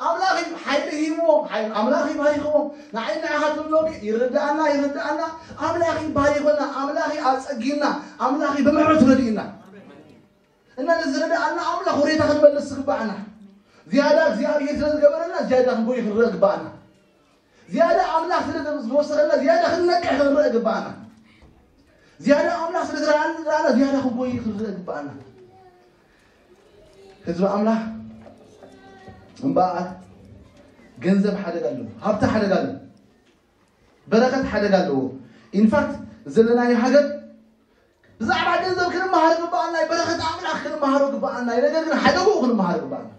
ኣምላኽ እዩ ሓይሊ ሂብዎም፣ ሓይሊ ኣምላኽ እዩ ባሪኽዎም። ንዓይ ንዓኻትኩም ሎሚ ይርድኣና፣ ይርድኣና። ኣምላኽ እዩ ባሪኾና፣ ኣምላኽ እዩ ኣጸጊና፣ ኣምላኽ እዩ ብምሕረቱ ረድእና። እና ንዝረድኣና ኣምላኽ ወሬታ ክንመልስ ዝግባኣና። ዝያዳ እግዚኣብሔር ስለ ዝገበረልና፣ ዝያዳ ክንጎይ ክንረእ ግባኣና። ዝያዳ ኣምላኽ ስለ ዝወሰኸልና፣ ዝያዳ ክንነቅሕ ክንረእ ግባኣና። ዝያዳ ኣምላኽ ስለ ዝረኣና፣ ዝረኣና፣ ዝያዳ ክንጎይ ክንረእ ግባኣና። ህዝቢ ኣምላኽ እምበኣር ገንዘብ ሓደጋ ኣለዎ፣ ሃብቲ ሓደጋ ኣለዎ፣ በረኸት ሓደጋ ኣለዎ። ኢንፋክት ዘለናዮ ሃገር ብዛዕባ ገንዘብ ክንመሃር ግባኣና፣ ናይ በረኸት ኣምላኽ ክንመሃሮ ግባኣና፣ ነገር ግን ሓደግኡ ክንመሃር ግባኣና።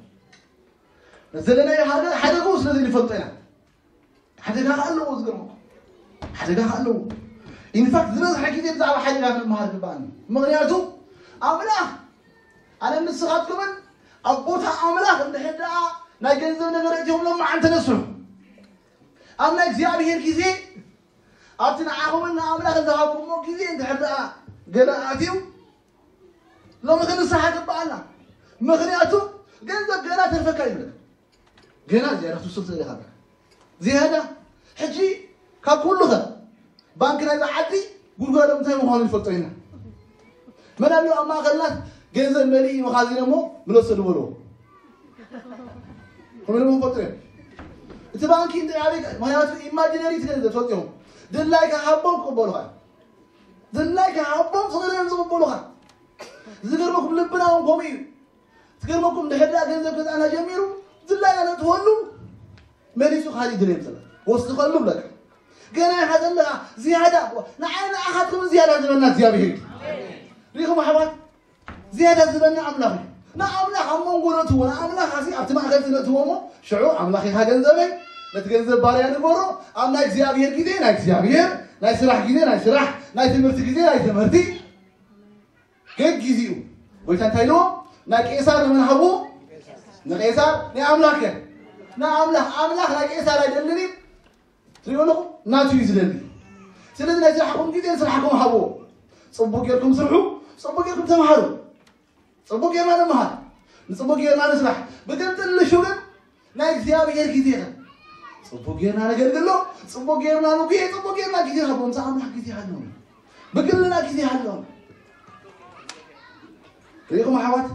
ዘለናዮ ሃገር ሓደግኡ ስለ ዘይንፈልጦ ኢና። ሓደጋ ከ ኣለዎ ዝገርመኩም። ሓደጋ ከ ኣለዎ። ኢንፋክት ዝበዝሐ ግዜ ብዛዕባ ሓደጋ ክንመሃር ግባኣና። ምኽንያቱ ኣምላኽ ኣነ ንስኻትኩምን ኣብ ቦታ ኣምላኽ እንድሕር ደኣ ናይ ገንዘብ ነገር እቲኹም ሎም መዓልቲ ተነስሑ። ኣብ ናይ እግዚኣብሔር ግዜ ኣብቲ ንዓኹምን ንኣምላኽን ዝሃብኩሞ ግዜ እንድሕር ደኣ ገለ ኣትዩ ሎሚ ክንስሓ ግባኣና። ምኽንያቱ ገንዘብ ገና ተርፈካ ይብለካ። ገና ዝያዳ ክትውስኽ ትኽእል ኢኻ። ዝያዳ ሕጂ ካብ ኩሉ ኸ ባንክ ናይዛ ዓዲ ጉድጓዶም እንታይ ምዃኑ ይፈልጦ ኢና። መን ኣሎ ኣብ ማእኸልና ገንዘብ መሊኡ መኻዚን እሞ ምለሶ ዝበልዎ? ከምኡ ኢሎም ይፈልጡ እዮም። እቲ ባንኪ እንታይ ኣበይ፣ ምኽንያቱ ኢማጂነሪ እቲ ገንዘብ ትፈልጡ ኢኹም። ድላይካ ሃቦም ክቕበሉኻ እዮም። ድላይካ ሃቦም ስቕ ኢሎም እዮም ዝቕበሉኻ። ዝገርመኩም ልብና እውን ከምኡ እዩ። ዝገርመኩም ድሕር ደኣ ገንዘብ ገዛእና ጀሚሩ ድላይና ነእትወሉ መሊሱ ካሊእ ድለ የምፅእ ወስኸሉ ብለካ። ገና ኢኻ ዘለኻ ዝያዳ ንዓይ ንኣኻትኩም ዝያዳ ዝበና እግዚኣብሔር እዩ። ሪኢኹም ኣሕዋት፣ ዝያዳ ዝበና ኣምላኽ እዩ። ንኣምላኽ ኣብ መንጎ ነእትዎ፣ ንኣምላኽ ኣሲ ኣብቲ ማእከል ነእትዎ እሞ ሽዑ ኣምላኽ ኢኻ ገንዘበይ፣ ነቲ ገንዘብ ባርያ ንገሮ። ኣብ ናይ እግዚኣብሔር ግዜ ናይ እግዚኣብሔር፣ ናይ ስራሕ ግዜ ናይ ስራሕ፣ ናይ ትምህርቲ ግዜ ናይ ትምህርቲ። ገጊዚኡ ጎይታ እንታይ ኢልዎ? ናይ ቄሳር ንመን ሃብዎ? ንቄሳር። ናይ ኣምላኽ ከ? ንኣምላኽ። ኣምላኽ ናይ ቄሳር ኣይደልን እዩ። ትሪእዎ ኣለኹም? ናቱ እዩ ዝደሊ። ስለዚ ናይ ስራሕኩም ግዜ ንስራሕኩም ሃብዎ። ጽቡቅ ጌርኩም ስርሑ፣ ጽቡቅ ጌርኩም ተምሃሩ። ጽቡቅ ጌርና ንምሃር፣ ንጽቡቅ ጌርና ንስራሕ። ብግልጥልሹ ግን ናይ እግዚኣብሔር ግዜ ኸ ጽቡቅ ጌርና ነገልግሎ፣ ጽቡቅ ጌርና ንጉየ፣ ጽቡቅ ጌርና ግዜ ሃቦ። ምስ ኣምላኽ ግዜ ሃለዉ፣ ብግልና ግዜ ሃለዉ። ርኢኹም ኣሕዋት፣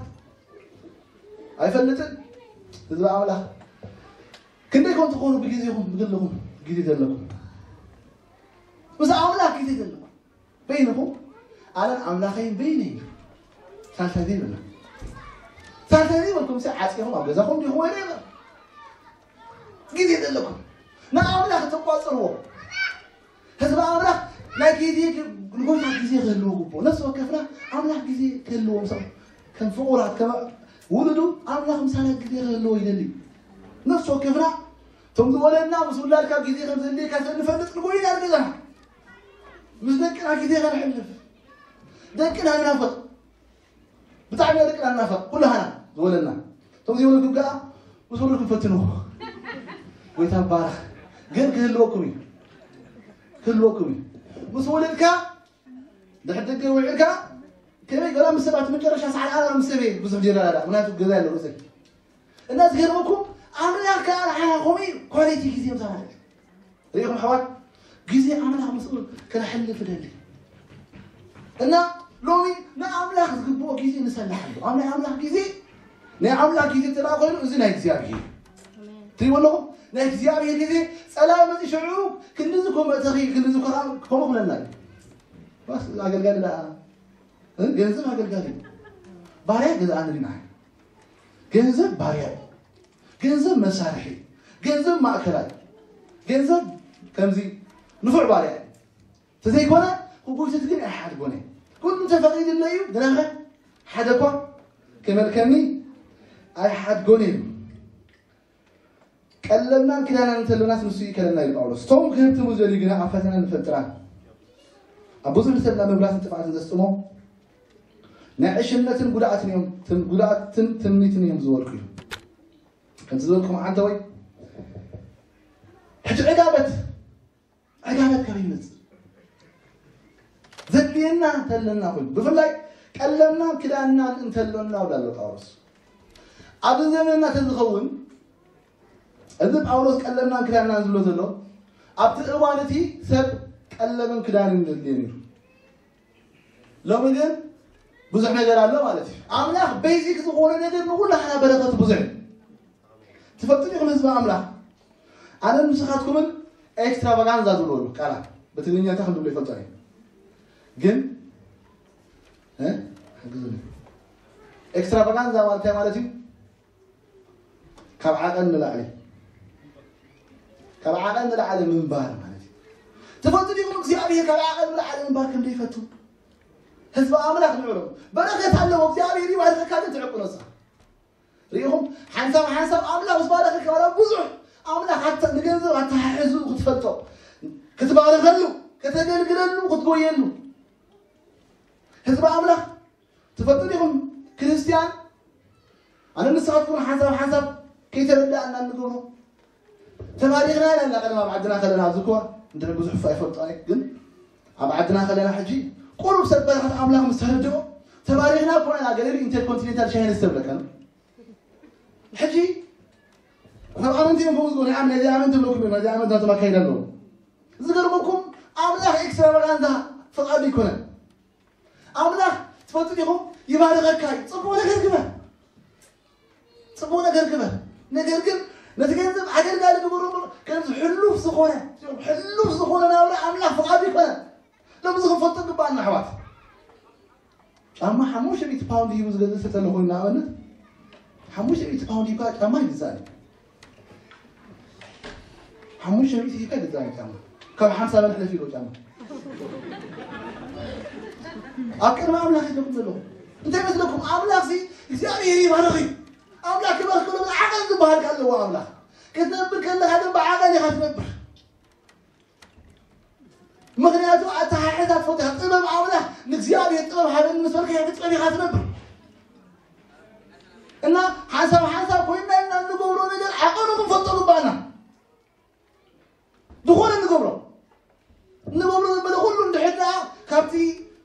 ኣይፈልጥን ህዝቢ ኣምላኽ ክንደይ ከም ትኾኑ ብግዜኹም ብግልኹም ግዜ ዘለኩም፣ ምስ ኣምላኽ ግዜ ዘለኩም። በይንኹም ኣነን ኣምላኸይን በይነይ ሳልሳይ ዘይበላ፣ ሳልሳይ ዘይበልኩም ሲ ዓፂኹም ኣብ ገዛኹም ዲኹም ወይ ይበል ግዜ ዘለኩም ንኣምላኽ ተቋፅርዎ። ህዝቢ ኣምላኽ ናይ ግዜ ንጎይታ ግዜ ክህልዎ ግቡእ። ነፍሲ ወከፍና ኣምላኽ ግዜ ክህልዎ ምስ ከም ፍቑራት ከም ውሉዱ ኣምላኽ ምሳና ግዜ ክህልዎ ይደሊ። ነፍሲ ወከፍና እቶም ዝወለድና ምስ ውላድካ ግዜ ከም ዘድልየካ ስለ ንፈልጥ ንጎይታ ገዛና ምስ ደቅና ግዜ ከነሕልፍ ደቅና ንናፍቕ። ብጣዕሚ ደቅና ንናፍቕ። ኩላህና ዝወለድና እቶም ዘይወለድኩም ከዓ ምስ ወለድኩም ፈትንዎ። ጎይታ ይባረኽ። ግን ክህልወኩም እዩ፣ ክህልወኩም እዩ። ምስ ወለድካ ድሕር ደገ ውዒልካ ከመይ ገላ ምስ ሰባት መጨረሻ ሰዓት ኣና ምስ ሰበየ ብዙሕ ጀላላዳ ምክንያቱ ገዛ ያለው ርእሰይ እና ዝገርመኩም ኣምላኽ ከዓ ንዓና ከምኡ እዩ ኳሊቲ ግዜ ምሳና ርኢኹም ኣሕዋት ግዜ ኣምላኽ ምስኡ ክነሕልፍ ደሊ እና ሎሚ ንኣምላኽ ዝግብኦ ግዜ ንሰላሕ ኣሎ ኣብ ናይ ኣምላኽ ግዜ ናይ ኣምላኽ ግዜ ተላ ኮይኑ እዚ ናይ እግዚኣብሔር ትሪእዎ ኣለኹም ናይ እግዚኣብሔር ግዜ ጸላኢ መፂ ሽዑ ክንድዚ ኮ መእተኺ ክንድዚ ኮ ከምኡ ክብለና እዩ ኣገልጋሊ ደኣ ገንዘብ ኣገልጋሊ እዩ ባርያ ገዛእኒ ድና ገንዘብ ባርያ እዩ ገንዘብ መሳርሒ ገንዘብ ማእከላይ ገንዘብ ከምዚ ንፉዕ ባርያ እዩ። ተዘይኮነ ክጉይትት ግን ኣይሓድጎነ። ኩሉ ተፈቒድለ እዩ፣ ግናኸ ሓደ እኳ ከመልከኒ ኣይሓድጎነ እዩ። ቀለብናን ክዳናን እንተሎናስ ንሱ ይከለና ኢሉ ጳውሎስ። እቶም ክህብትሙ ዘልዩ ግና ኣብ ፈተና ንፈጥራ። ኣብ ብዙሕ ሰብና መብራትን ጥፍኣትን ዘስጥሞ ናይ ዕሽነትን ጉድኣትን እዮም፣ ትም- ጉድኣትን ትምኒትን እዮም ዝበልኩ እዩ። ከምቲ ዝበልኩም ዓንተ ወይ ሕጂ ዕጋበት ዕጋበት ካብ ይመጽእ ዘድልየና እንተለና ኮይኑ ብፍላይ ቀለምናን ክዳንናን እንተሎና ብላ ኣሎ ጳውሎስ። ኣብዚ ዘመንና ተዝኸውን እዚ ጳውሎስ ቀለምናን ክዳንናን ዝብሎ ዘሎ ኣብቲ እዋን እቲ ሰብ ቀለምን ክዳንን ዘድልዮ ነይሩ። ሎሚ ግን ብዙሕ ነገር ኣሎ ማለት እዩ። ኣምላኽ ቤዚክ ዝኾነ ነገር ንኩላህና በረኸት ብዙሕ እዩ። ትፈልጡ ዲኹም ህዝቢ ኣምላኽ? ኣነን ንስኻትኩምን ኤክስትራቫጋንዛ ዝብልዎ ቃላት ብትግርኛ እንታይ ከም ዝብሎ ይፈልጦ እየ። ግን እ? ሓግዙኒ። ኤክስትራቫጋንዛ ማለት እንታይ ማለት እዩ? ካብ ዓቐን ንላዕሊ ካብ ዓቐን ንላዕሊ ምንባር ማለት እዩ። ትፈልጡ ዲኹም እግዚኣብሔር ካብ ዓቐን ንላዕሊ ምንባር ከም ዘይፈቱ? ህዝቢ ኣምላኽ ንዕሎ በረከት ኣለዎ። እግዚኣብሔር ይባርከካ ግን ትዕቁ ነሳ ርኢኹም ሓንሳብ ሓንሳብ ኣምላኽ ምስ ባረኸካ ዋላ ብዙሕ ኣምላኽ ኣተ- ንገንዘብ ኣተሓሕዙ ክትፈልጦ ክትባረኸሉ ከተገልግለሉ ክትጎየሉ ህዝቢ ኣምላኽ ትፈልጡ ዲኹም ክርስትያን ኣነ ንስኻትኩም ሓንሳብ ሓንሳብ ከይተረዳእና እንገብሮ ተባሪኽና ኢና ቀደም ኣብ ዓድና ከለና ኣብዚ እኮ እንድሕር ብዙሕ እኳ ይፈልጦ ኣነ ግን ኣብ ዓድና ከለና ሕጂ ቁሩብ ሰብ በረኸት ኣምላኽ ምስ ተረድኦ ተባሪኽና እኮ ኢና ገለ ኢንተርኮንቲኔንታል ሻሂ ንስተብለካ ሕጂ ካብ ኣመንቲ እዮም ከምኡ ዝብሉ ናይ ኣመንቲ ትብለኩም እዮም ናይ ኣመንቲ ናቶም ኣካይዳ ኣለዎ ዝገርመኩም ኣምላኽ ኤክስትራቫጋንዛ ፈቃዱ ይኮነ ኣምላኽ ትፈልጡ ዲኹም ይባርኸካ እዩ ጽቡቕ ነገር ግበር ጽቡቕ ነገር ግበር ነገር ግን ነቲ ገንዘብ ኣገልጋሊ ግበሩ እምበር ከምዚ ሕሉፍ ዝኾነ ሕሉፍ ዝኾነ ናብራ ኣምላኽ ፈቃዱ ይኮነ ሎምዚ ክንፈልጦ ግባኣና ኣሕዋት ጫማ ሓሙሽተ ሚእቲ ፓውንድ ሂቡ ዝገዝእ ሰብ ተሎ ኮይኑ ንኣብነት ሓሙሽተ ሚእቲ ፓውንድ ሂብካ ጫማ ይግዛእ እዩ ሓሙሽተ ሚእቲ ሂብካ ይግዛእ እዩ ጫማ ካብ ሓምሳ በላይ ሕለፍ ኢሎ ጫማ ኣብ ቅድሚ ኣምላኽ ኢለኩም ዘለኹ እንታይ መስለኩም ኣምላኽ ሲ እግዚኣብሔር ይባርኽ እዩ ኣምላኽ ክባርክ ከሎ ዓቐን ዝበሃል ኣለዎ ኣምላኽ ክትነብር ከለኻ ግን ብዓቐን ኢኻ ትነብር ምኽንያቱ ኣተሓሕዛ ትፈልጦ ኢኻ ጥበብ ኣምላኽ ንእግዚኣብሔር ጥበብ ሃበኒ ምስ በልካ ብጥበብ ኢኻ ትነብር እና ሓንሳብ ሓንሳብ ኮይና ኢና እንገብሮ ነገር ዓቐኑ ክንፈልጦ ግባኣና ዝኾነ እንገብሮ እንገብሮ ዘበለ ኩሉ እንድሕር ደኣ ካብቲ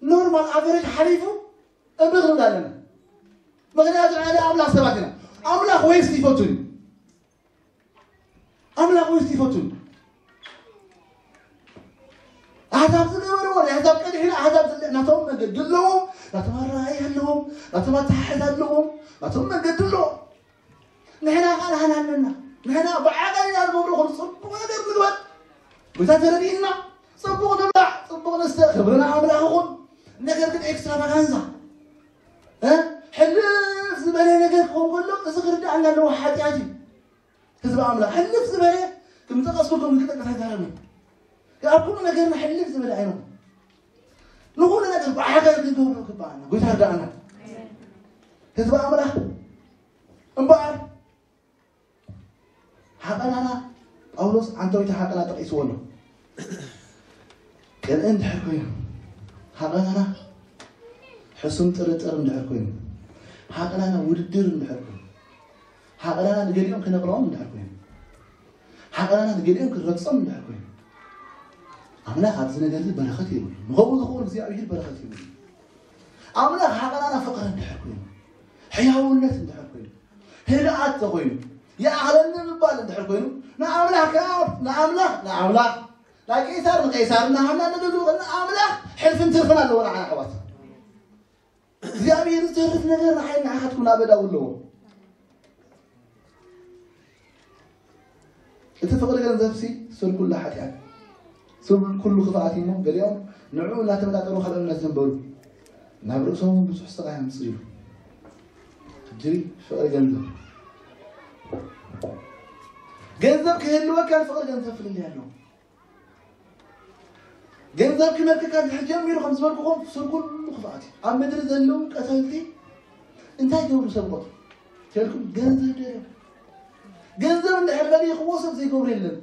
ኖርማል ኣቨሬጅ ሓሊፉ እምቢ ክንብል ኣለና ምኽንያቱ ሓደ ኣምላኽ ሰባት ኢና ኣምላኽ ወይስ ይፈቱ እዩ ኣምላኽ ወይስ ይፈቱ ኣሕዛብ ዝገበርዎ ናይ ኣሕዛብ ቀዲሕና ኣሕዛብ ዝለ ናቶም መገዲ ኣለዎም ናቶም ኣረኣይ ኣለዎም ናቶም ኣተሓሕዛ ኣለዎም ናቶም መገዲ ኣለዎም ንሕና ኸዓ ንሕና ኣለና ንሕና ብዓቐን ኢና ንገብሮ ኹሉ ፅቡቕ ነገር ንግበር ጎይታ ተረዲእና ፅቡቕ ንብላዕ ፅቡቕ ንስተ ክብርና ኣምላኽ ይኹን ነገር ግን ኤክስትራቫጋንዛ ሕልፍ ዝበለ ነገር ክኸውን ከሎ እዚ ክርዳእና ኣለዎ ሓጢኣት እዩ ህዝቢ ኣምላኽ ሕልፍ ዝበለ ክምጠቀስኩልኩም ክጠቅስ ኣይዛረብን ኣብ ኩሉ ነገርና ሕልፍ ዝበለ ኣይነኹን ንኹሉ ነገር ብሓገር ክንገብሮ ግባኣና ጎይታ ርዳእና ህዝቢ ኣምላኽ እምበኣር ሓቐናና ጳውሎስ ዓንተዊት ሓቐና ጠቂስዎ ኣሎ ቅንኢ እንድሕር ኮይኑ ሓቐናና ሕሱም ጥርጥር እንድሕር ኮይኑ ሓቐናና ውድድር እንድሕር ኮይኑ ሓቐናና ንገሊኦም ክነቕርቦም እንድሕር ኮይኑ ሓቐናና ንገሊኦም ክንረግጾም እንድሕር ኮይኑ ኣምላኽ ኣብዚ ነገር እዚ በረኸት የብሉ ንኸምኡ ዝኸውን እግዚኣብሔር በረኸት የብሉ ኣምላኽ ሓቐናና ፍቕሪ እንድሕር ኮይኑ ሕያውነት እንድሕር ኮይኑ ህድኣት ተኮይኑ ይኣኽለኒ ምባል እንድሕር ኮይኑ ንኣምላኽ ከኣ ንኣምላኽ ንኣምላኽ ናይ ቄሳር ንቄሳር እናሃና ነገልግል ንኣምላኽ ሕልፍን ትርፍን ኣለዎ ንዓና ኣሕዋት እግዚኣብሔር ዝተርፍ ነገር ንዓይ ንዓኻትኩም ኣበዳው ኣለዎ እቲ ፍቕሪ ገንዘብሲ ስር ኩሉ ሓጢኣት ስር ኩሉ ክፍኣት እሞ ገሊኦም ንዕኡ እናተመጣጠሩ ካልኦት እናዘንበሉ ናብ ርእሶም እውን ብዙሕ ስቓይ ኣምፅኡ እዩ ሕጂ ፍቕሪ ገንዘብ ገንዘብ ክህልወካን ፍቕሪ ገንዘብ ፍልልይ ኣለዎ። ገንዘብ ክመልከካ ድሕር ጀሚሩ ከም ዝበልኩኹም ስር ኩሉ ክፍኣት እዩ። ኣብ ምድሪ ዘለዉ ቀተልቲ እንታይ ገብሩ ሰብ ቆት ተልኩም ገንዘብ ደልዮም። ገንዘብ እንድሕር ደልይኽዎ ሰብ ዘይገብሩ የለን።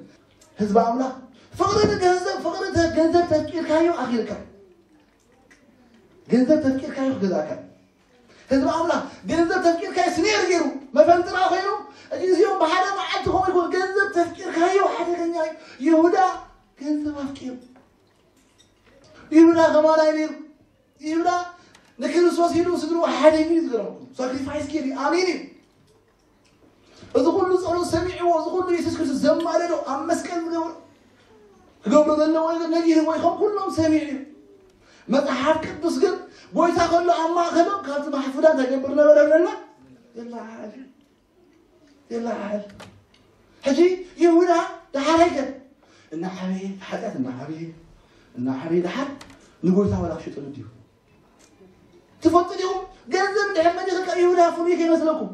ህዝቢ ኣምላኽ ፍቕሪ ንገንዘብ ፍቕሪ ተ- ገንዘብ ተፍቂርካዮ ኣኺልካ ገንዘብ ተፍቂርካዮ ክገዛእካ ህዝቢ ኣምላኽ ገንዘብ ተፍቂርካዮ ስኔር ገይሩ መፈንጥራ ኮይኑ እዚ እዚኦም ብሓደ መዓልቲ ከምኡ ይኮን ገንዘብ ተፍቂርካዮ ሓደገኛ እዩ። ይሁዳ ገንዘብ ኣፍቂሩ ይሁዳ ከማላይ ነይሩ ይብላ ንክርስቶስ ኢሉ ስድሩ ሓደ እዩ ዝገረምኩም ሳክሪፋይስ ጌሪ ኣሜን እዩ። እዚ ኩሉ ጸሎት ሰሚዕዎ እዚ ኩሉ የሱስ ክርስቶስ ዘማለዶ ኣብ መስቀል ዝገብሮ ክገብሮ ዘለዎ ነገር ነጊርዎ ይኸም ኩሎም ሰሚዑ እዩ። መጽሓፍ ቅዱስ ግን ጎይታ ከሎ ኣብ ማእከሎም ካብቲ ማሕፉዳ እንታይ ገብር ነበረ ብለና ይለዓል ይለዓል። ሕጂ ይሁዳ ደሓር ኣይከን እናዓበየ ሓጢኣት እናዓበየ እናዓበየ ደሓር ንጎይታ ወላ ክሽጥሉ ድዩ ትፈልጡ ዲኹም? ገንዘብ እንድሕር መዲኽካ ይሁዳ ፍሉይ ከይመስለኩም።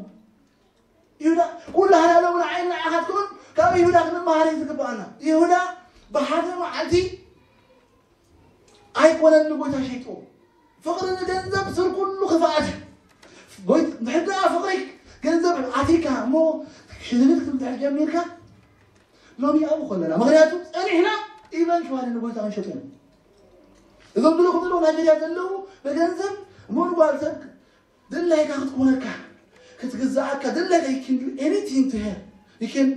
ይሁዳ ኩሉ ሃላለውን ዓይን ንዓኻትኩምን ካብ ይሁዳ ክንመሃር እዩ ዝግባኣና። ይሁዳ ብሓደ መዓልቲ ኣይኮነን ንጎይታ ሸይጥዎ። ፍቕሪ ንገንዘብ ስር ኩሉ ክፍኣት እዩ። ጎይ- እንድሕር ደኣ ፍቕሪ ገንዘብ ኣቲካ እሞ ሽልልት ክትብል ጀሚርካ ሎሚ ኣብኡ ከለና ምክንያቱ ጸኒሕና ኢቨንቹዋሊ ንጎይታ ክንሸጡ ኢና። እዞም ዝለኹም ዘለዉ ናይጀርያ ዘለዉ ብገንዘብ እሞ ንጓል ሰብ ድላይካ ክትኮነካ ክትግዛኣካ ድላይካ you can do anything to her you can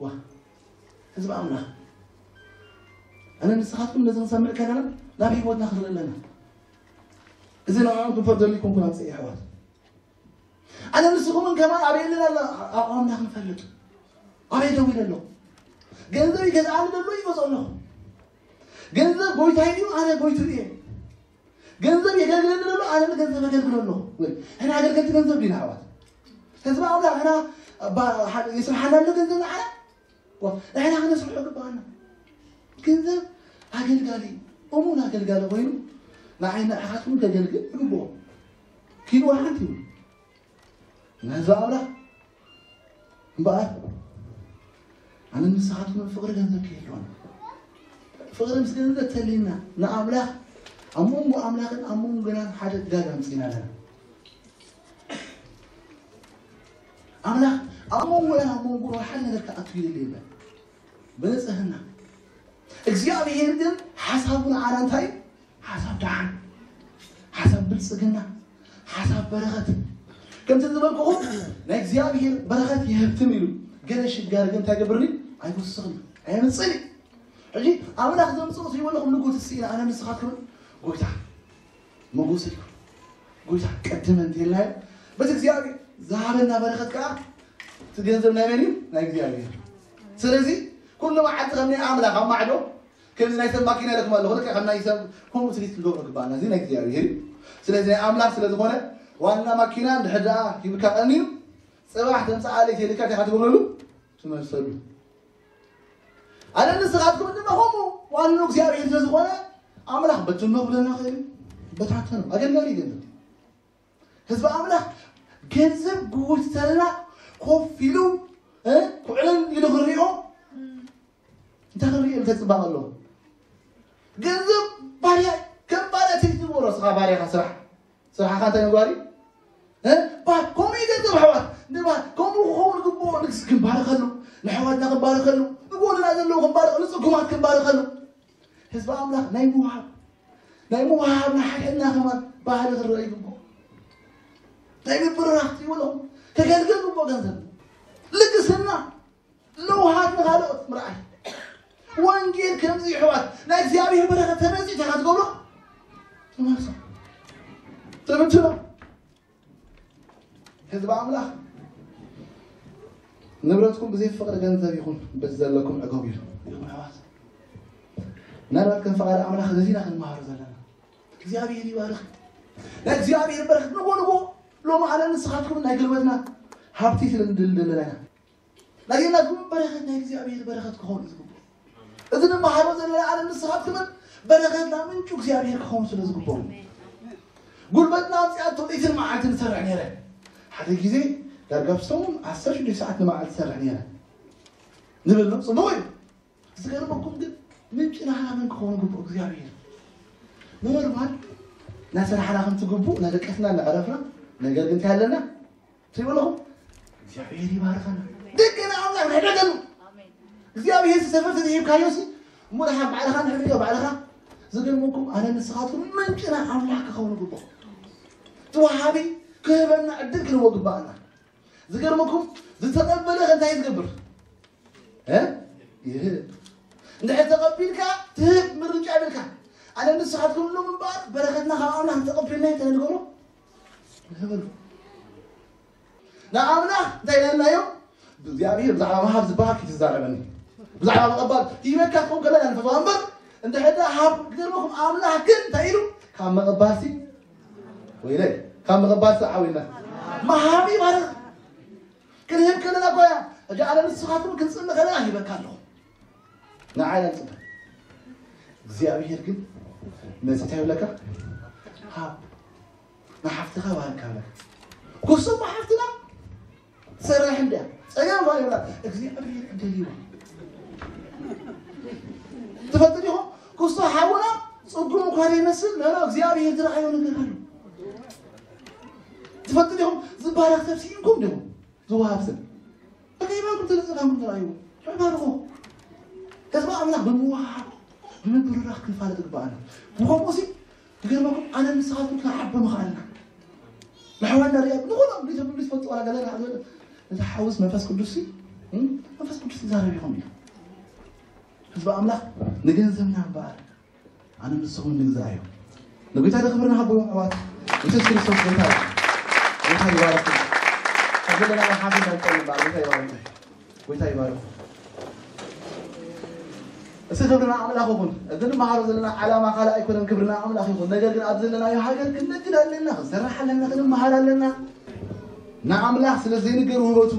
ዋ ህዝቢ ኣምላኽ ኣነ ንስኻትኩም ነዚ ክንሰምዕ ከለና ናብ ህይወትና ክንርኢ ኣለና። እዚ ንዕኦም ክንፈርደሉ ይኮንኩን ኣብ ፀይ ኣሕዋት ኣነ ንስኹምን ከማን ኣበይ ኣለና ኣቋምና ክንፈልጥ ኣበይ ደው ኢለ ኣለኹ። ገንዘብ ይገዝኣኒ ዘሎ ይገዝኦ ኣለኹ። ገንዘብ ጎይታይ ድዩ ኣነ ጎይቱ እየ። ገንዘብ የገልግለኒ ዘሎ ኣነ ንገንዘብ ኣገልግሎ ኣለኹ። ወይ ንሕና ኣገልገልቲ ገንዘብ ዲና ኣሕዋት? ህዝቢ ኣምላኽ ንሕና የስርሓና ኣሎ ገንዘብ ንዓና ንሕና ክነስርሖ ግባኣና። ገንዘብ ኣገልጋሊ እሙን ኣገልጋሊ ኮይኑ ንዓይ ንዓኻትኩም ከገልግል ይግብኦ። ኪንዋ ሓንቲ ይብሉ ንህዝቢ ኣምላኽ እምበኣር ኣነ ንስኻትኩም ፍቕሪ ገንዘብ ከየልወና ፍቕሪ ምስ ገንዘብ ተሊና ንኣምላኽ ኣብ መንጎ ኣምላኽን ኣብ መንጎናን ሓደ ጋግ ኣምፂና ኣለና። ኣምላኽ ኣብ መንጎና ኣብ መንጎ ሓደ ነገር ክኣቱ ይደሊ የለን ብንፅህና እግዚኣብሔር ግን ሓሳቡ ንዓና እንታይ ሓሳብ ደሓን ሓሳብ ብልፅግና ሓሳብ በረኸት ከምቲ ዝበልኩኹም ናይ እግዚኣብሔር በረኸት ይህብትም ኢሉ ገለ ሽጋር ግን እንታይ ገብርኒ ኣይወስኽን ኣየምፅእን እዩ ሕጂ ኣምላኽ ዘምፅኦ ዘይበለኹም ንጎት ስኢና ኣነ ንስኻትኩም ጎይታ መጎስ ኢልኩም ጎይታ ቀድመ እንተልናዮ በቲ እግዚኣብሔር ዝሃበና በረኸት ከዓ እቲ ገንዘብ ናይ መን እዩ ናይ እግዚኣብሔር ስለዚ ኩሉ መዓልቲ ከም ናይ ኣምላኽ ኣብ ማዕዶ ከምዚ ናይ ሰብ ማኪና ኢለኩም ኣለኹ ልክዕ ከም ናይ ሰብ ከምኡ ትሪት ክንገብሮ ግባኣና እዚ ናይ እግዚኣብሔር እዩ ስለዚ ናይ ኣምላኽ ስለ ዝኾነ ዋና ማኪና እንድሕር ደኣ ሂብካ ቀንዩ ፅባሕ ተምፅኣ ለይቲ ኢልካ እንታይ ትገብረሉ ትመልሰሉ ኣነ ንስኻትኩም ድማ ከምኡ ዋንኡ እግዚኣብሔር ስለዝኾነ ኣምላኽ በትኖ ክብለና ክእል በታተኑ ኣገልጋሊ ገንዘብ ህዝቢ ኣምላኽ ገንዘብ ግውት ተልና ኮፍ ኢሉ ኩዕለን ኢሉ ክሪኦ እንታይ ክሪኦ ተፅባቕ ኣለዎ ገንዘብ ባርያ ከም ባርያ ትግዝቦ ረስኻ ባርያኻ ስራሕ ስራሕኻ እንታይ ምግባር እዩ? እ? ባ- ከምኡ እዩ ገንዘብ ኣሕዋት ንባ ከምኡ ክኸውን ግብኦ ንግስ ክንባረኸሉ ንኣሕዋትና ክንባረኸሉ ንጎንና ዘለዉ ክንባረኸሉ ንፅጉማት ክንባረኸሉ ህዝቢ ኣምላኽ ናይ ምውሃብ ናይ ምውሃብ ናይ ሓድሕድና ከማን ባህሊ ክረአ ይግብኦ ናይ ምብርራኽ ይብሎም ከገልግል ግብኦ ገንዘብ ልግስና ለውሃት ንኻልኦት ምርኣይ ወንጌል ከምዚ ይሕዋት ናይ እግዚኣብሔር በረኸት ተመፂ ተካ ትገብሮ ትመልሶ ትብትኖ ህዝቢ ኣምላኽ ንብረትኩም ብዘይ ፍቕሪ ገንዘብ ይኹን በዚ ዘለኩም ዕገብ እዩ ይኹን ኣሕዋት ምናልባት ከም ፍቓድ ኣምላኽ ነዚና ክንመሃሮ ዘለና እግዚኣብሔር ይባርኽ ናይ እግዚኣብሔር በረኸት ንጎ ንጎ ሎሚ ኣነ ንስኻትኩም ናይ ግልበትና ሃብቲ ስለ ንድልድል ዘለና ናይ ናትኩም በረኸት ናይ እግዚኣብሔር በረኸት ክኸውን እዩ ዝግብኦ እዚ ንመሃሮ ዘለና ኣነ ንስኻትኩምን በረኸትና ምንጩ እግዚኣብሔር ክኸውን ስለ ዝግብኦ ጉልበትና ኣምፅኣቶ ለይትን መዓልቲ ንሰርሕ ነይረ ሓደ ግዜ ዳርጋ ብሰሙን ዓሰርተ ሽዱሽተ ሰዓት ንመዓልቲ ሰርሕ ነይረ ንብል ነው። ጽቡቕ እዩ። ዝገርመኩም ግን ምንጭ ናህና መን ክኸውን ግቡእ? እግዚኣብሔር። ኖርማል እናሰራሕና ከም ትግቡእ እናደቀስና እናዕረፍና፣ ነገር ግን እንታይ ኣለና ትብለኹም? እግዚኣብሔር ይባርኸና። ደቅና ኣምላኽ ንሕደገሉ። እግዚኣብሔር ሰፈር ተዘይሂብካዮ ሲ እሞ ደሓን ባዕልኻ ንሕድዮ ባዕልኻ። ዝገርመኩም ኣነ ንስኻትኩም ምንጭና ኣምላኽ ክኸውን ግቡእ። እቲ ወሃቢ ክህበና ዕድል ክንህቦ ግባኣና። ዝገርመኩም ዝተቐበለ ከ እንታይ ዝገብር? እ? ይህብ። እንድሕር ተቐቢልካ ትህብ ምርጫ ይብልካ። ኣነ ንስኻትኩም ሎም እምበኣር በረኸትና ካብ ኣምላኽ ተቐቢልና ተነግሮ ንህበሉ። ንኣምላኽ እንታይ ኢለናዮ? እግዚኣብሔር ብዛዕባ ምሃብ ዝበሃል ክትዛረበኒ፣ ብዛዕባ ምቕባል ሂበካ ክኸውን ከለና ንፈትዋ እምበር፣ እንድሕር ደኣ ሃብ ክገርመኩም ኣምላኽ ግን እንታይ ኢሉ? ካብ ምቕባልሲ ወይለይ፣ ካብ ምቕባልሲ ዓዊልና። መሃቢ ማለት ክንህብ ከለና እኮ እያ። ሕጂ ኣነ ንስኻትኩም ክንጽሊ ከለና ሂበካ ኣለኹ። ንዓይ ኣይጽበ። እግዚኣብሔር ግን መጺ እንታይ ይብለካ? ሃብ። ንሓፍትኻ ባርካ ኣለካ። ኩስም ሓፍትና ትሰርሕ እንድያ። ጸገም እኳ ይብላ። እግዚኣብሔር ደልይዋ። ትፈልጡ ዲኹም? ኩስቶ ሓውና ጽጉም እኳ ዘይመስል፣ ኖ፣ ኖ፣ እግዚኣብሔር ዝረኣዮ ነገር ኣሎ። ትፈልጡ ዲኹም? ዝባረኽ ሰብ ስኢንኩም ዲኹም? ዝወሃብ ሰብ። እንታይ ይባርኩም? ተነጽጋም ትረኣዩ። ይባርኹ። ህዝቢ ኣምላኽ ብምውሃብ፣ ብምብርራኽ ክንፋለጥ ግባኣና። ብኸምኡ ሲ፣ ይገርመኩም፣ ኣነ ንስኻትኩም ክንዓቢ ምኽኣልና። መሕዋና ርያ፣ ንኹሎም ቤተ ብሉይ ትፈልጡ ዋላ ገለ ንዓዘለ። እቲ ሓውስ መንፈስ ቅዱስ ሲ፣ እም? መንፈስ ቅዱስ ይዛረብ ይኹም እዩ። ህዝቢ ኣምላኽ ንገንዘብና እምበኣር፣ ኣነ ንስኹም ንግዛእ እዩ። ንጎይታ ዶ ክብሪ ንሃቦ ኣሕዋት። የሱስ ክርስቶስ ጎይታ እዩ። ጎይታ ይባርክ። ከዘለና ሓፊዝ ኣይቀርም በዓል ጎይታ ይባርክ። ጎይታ ይባርክ። እስቲ ክብሪ ንኣምላኽ ይኹን። እዚ ንመሃሮ ዘለና ዓላማ ካልእ ኣይኮነን፣ ክብሪ ንኣምላኽ ይኹን። ነገር ግን ኣብ ዘለናዮ ሃገር ክንነግድ ኣለና፣ ክንሰርሕ ኣለና፣ ክንመሃር ኣለና። ንኣምላኽ ስለ ዘይንገር ውህበቱ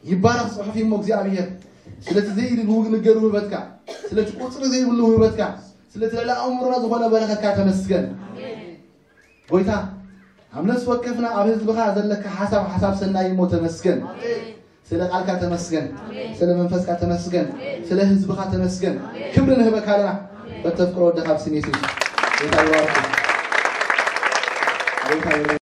ይባረኽ ጽሑፍ እሞ እግዚኣብሔር ስለቲ ዘይንገር ውህበትካ፣ ስለቲ ቁጽሪ ዘይብሉ ውህበትካ፣ ስለቲ ልዕሊ ኣእምሮና ዝኾነ በረኸትካ ተመስገን። ጎይታ ኣብ ነፍሲ ወከፍና ኣብ ህዝብኻ ዘለካ ሓሳብ ሓሳብ ሰናይ እሞ ተመስገን። ስለ ቃልካ ተመስገን። ስለ መንፈስካ ተመስገን። ስለ ህዝብኻ ተመስገን። ክብሪ ንህበካ ኣለና። በተፍቅሮ ወድኻ ኣብ ስም የሱስ። ጎይታ ይባርክ። ጎይታ ይባርክ።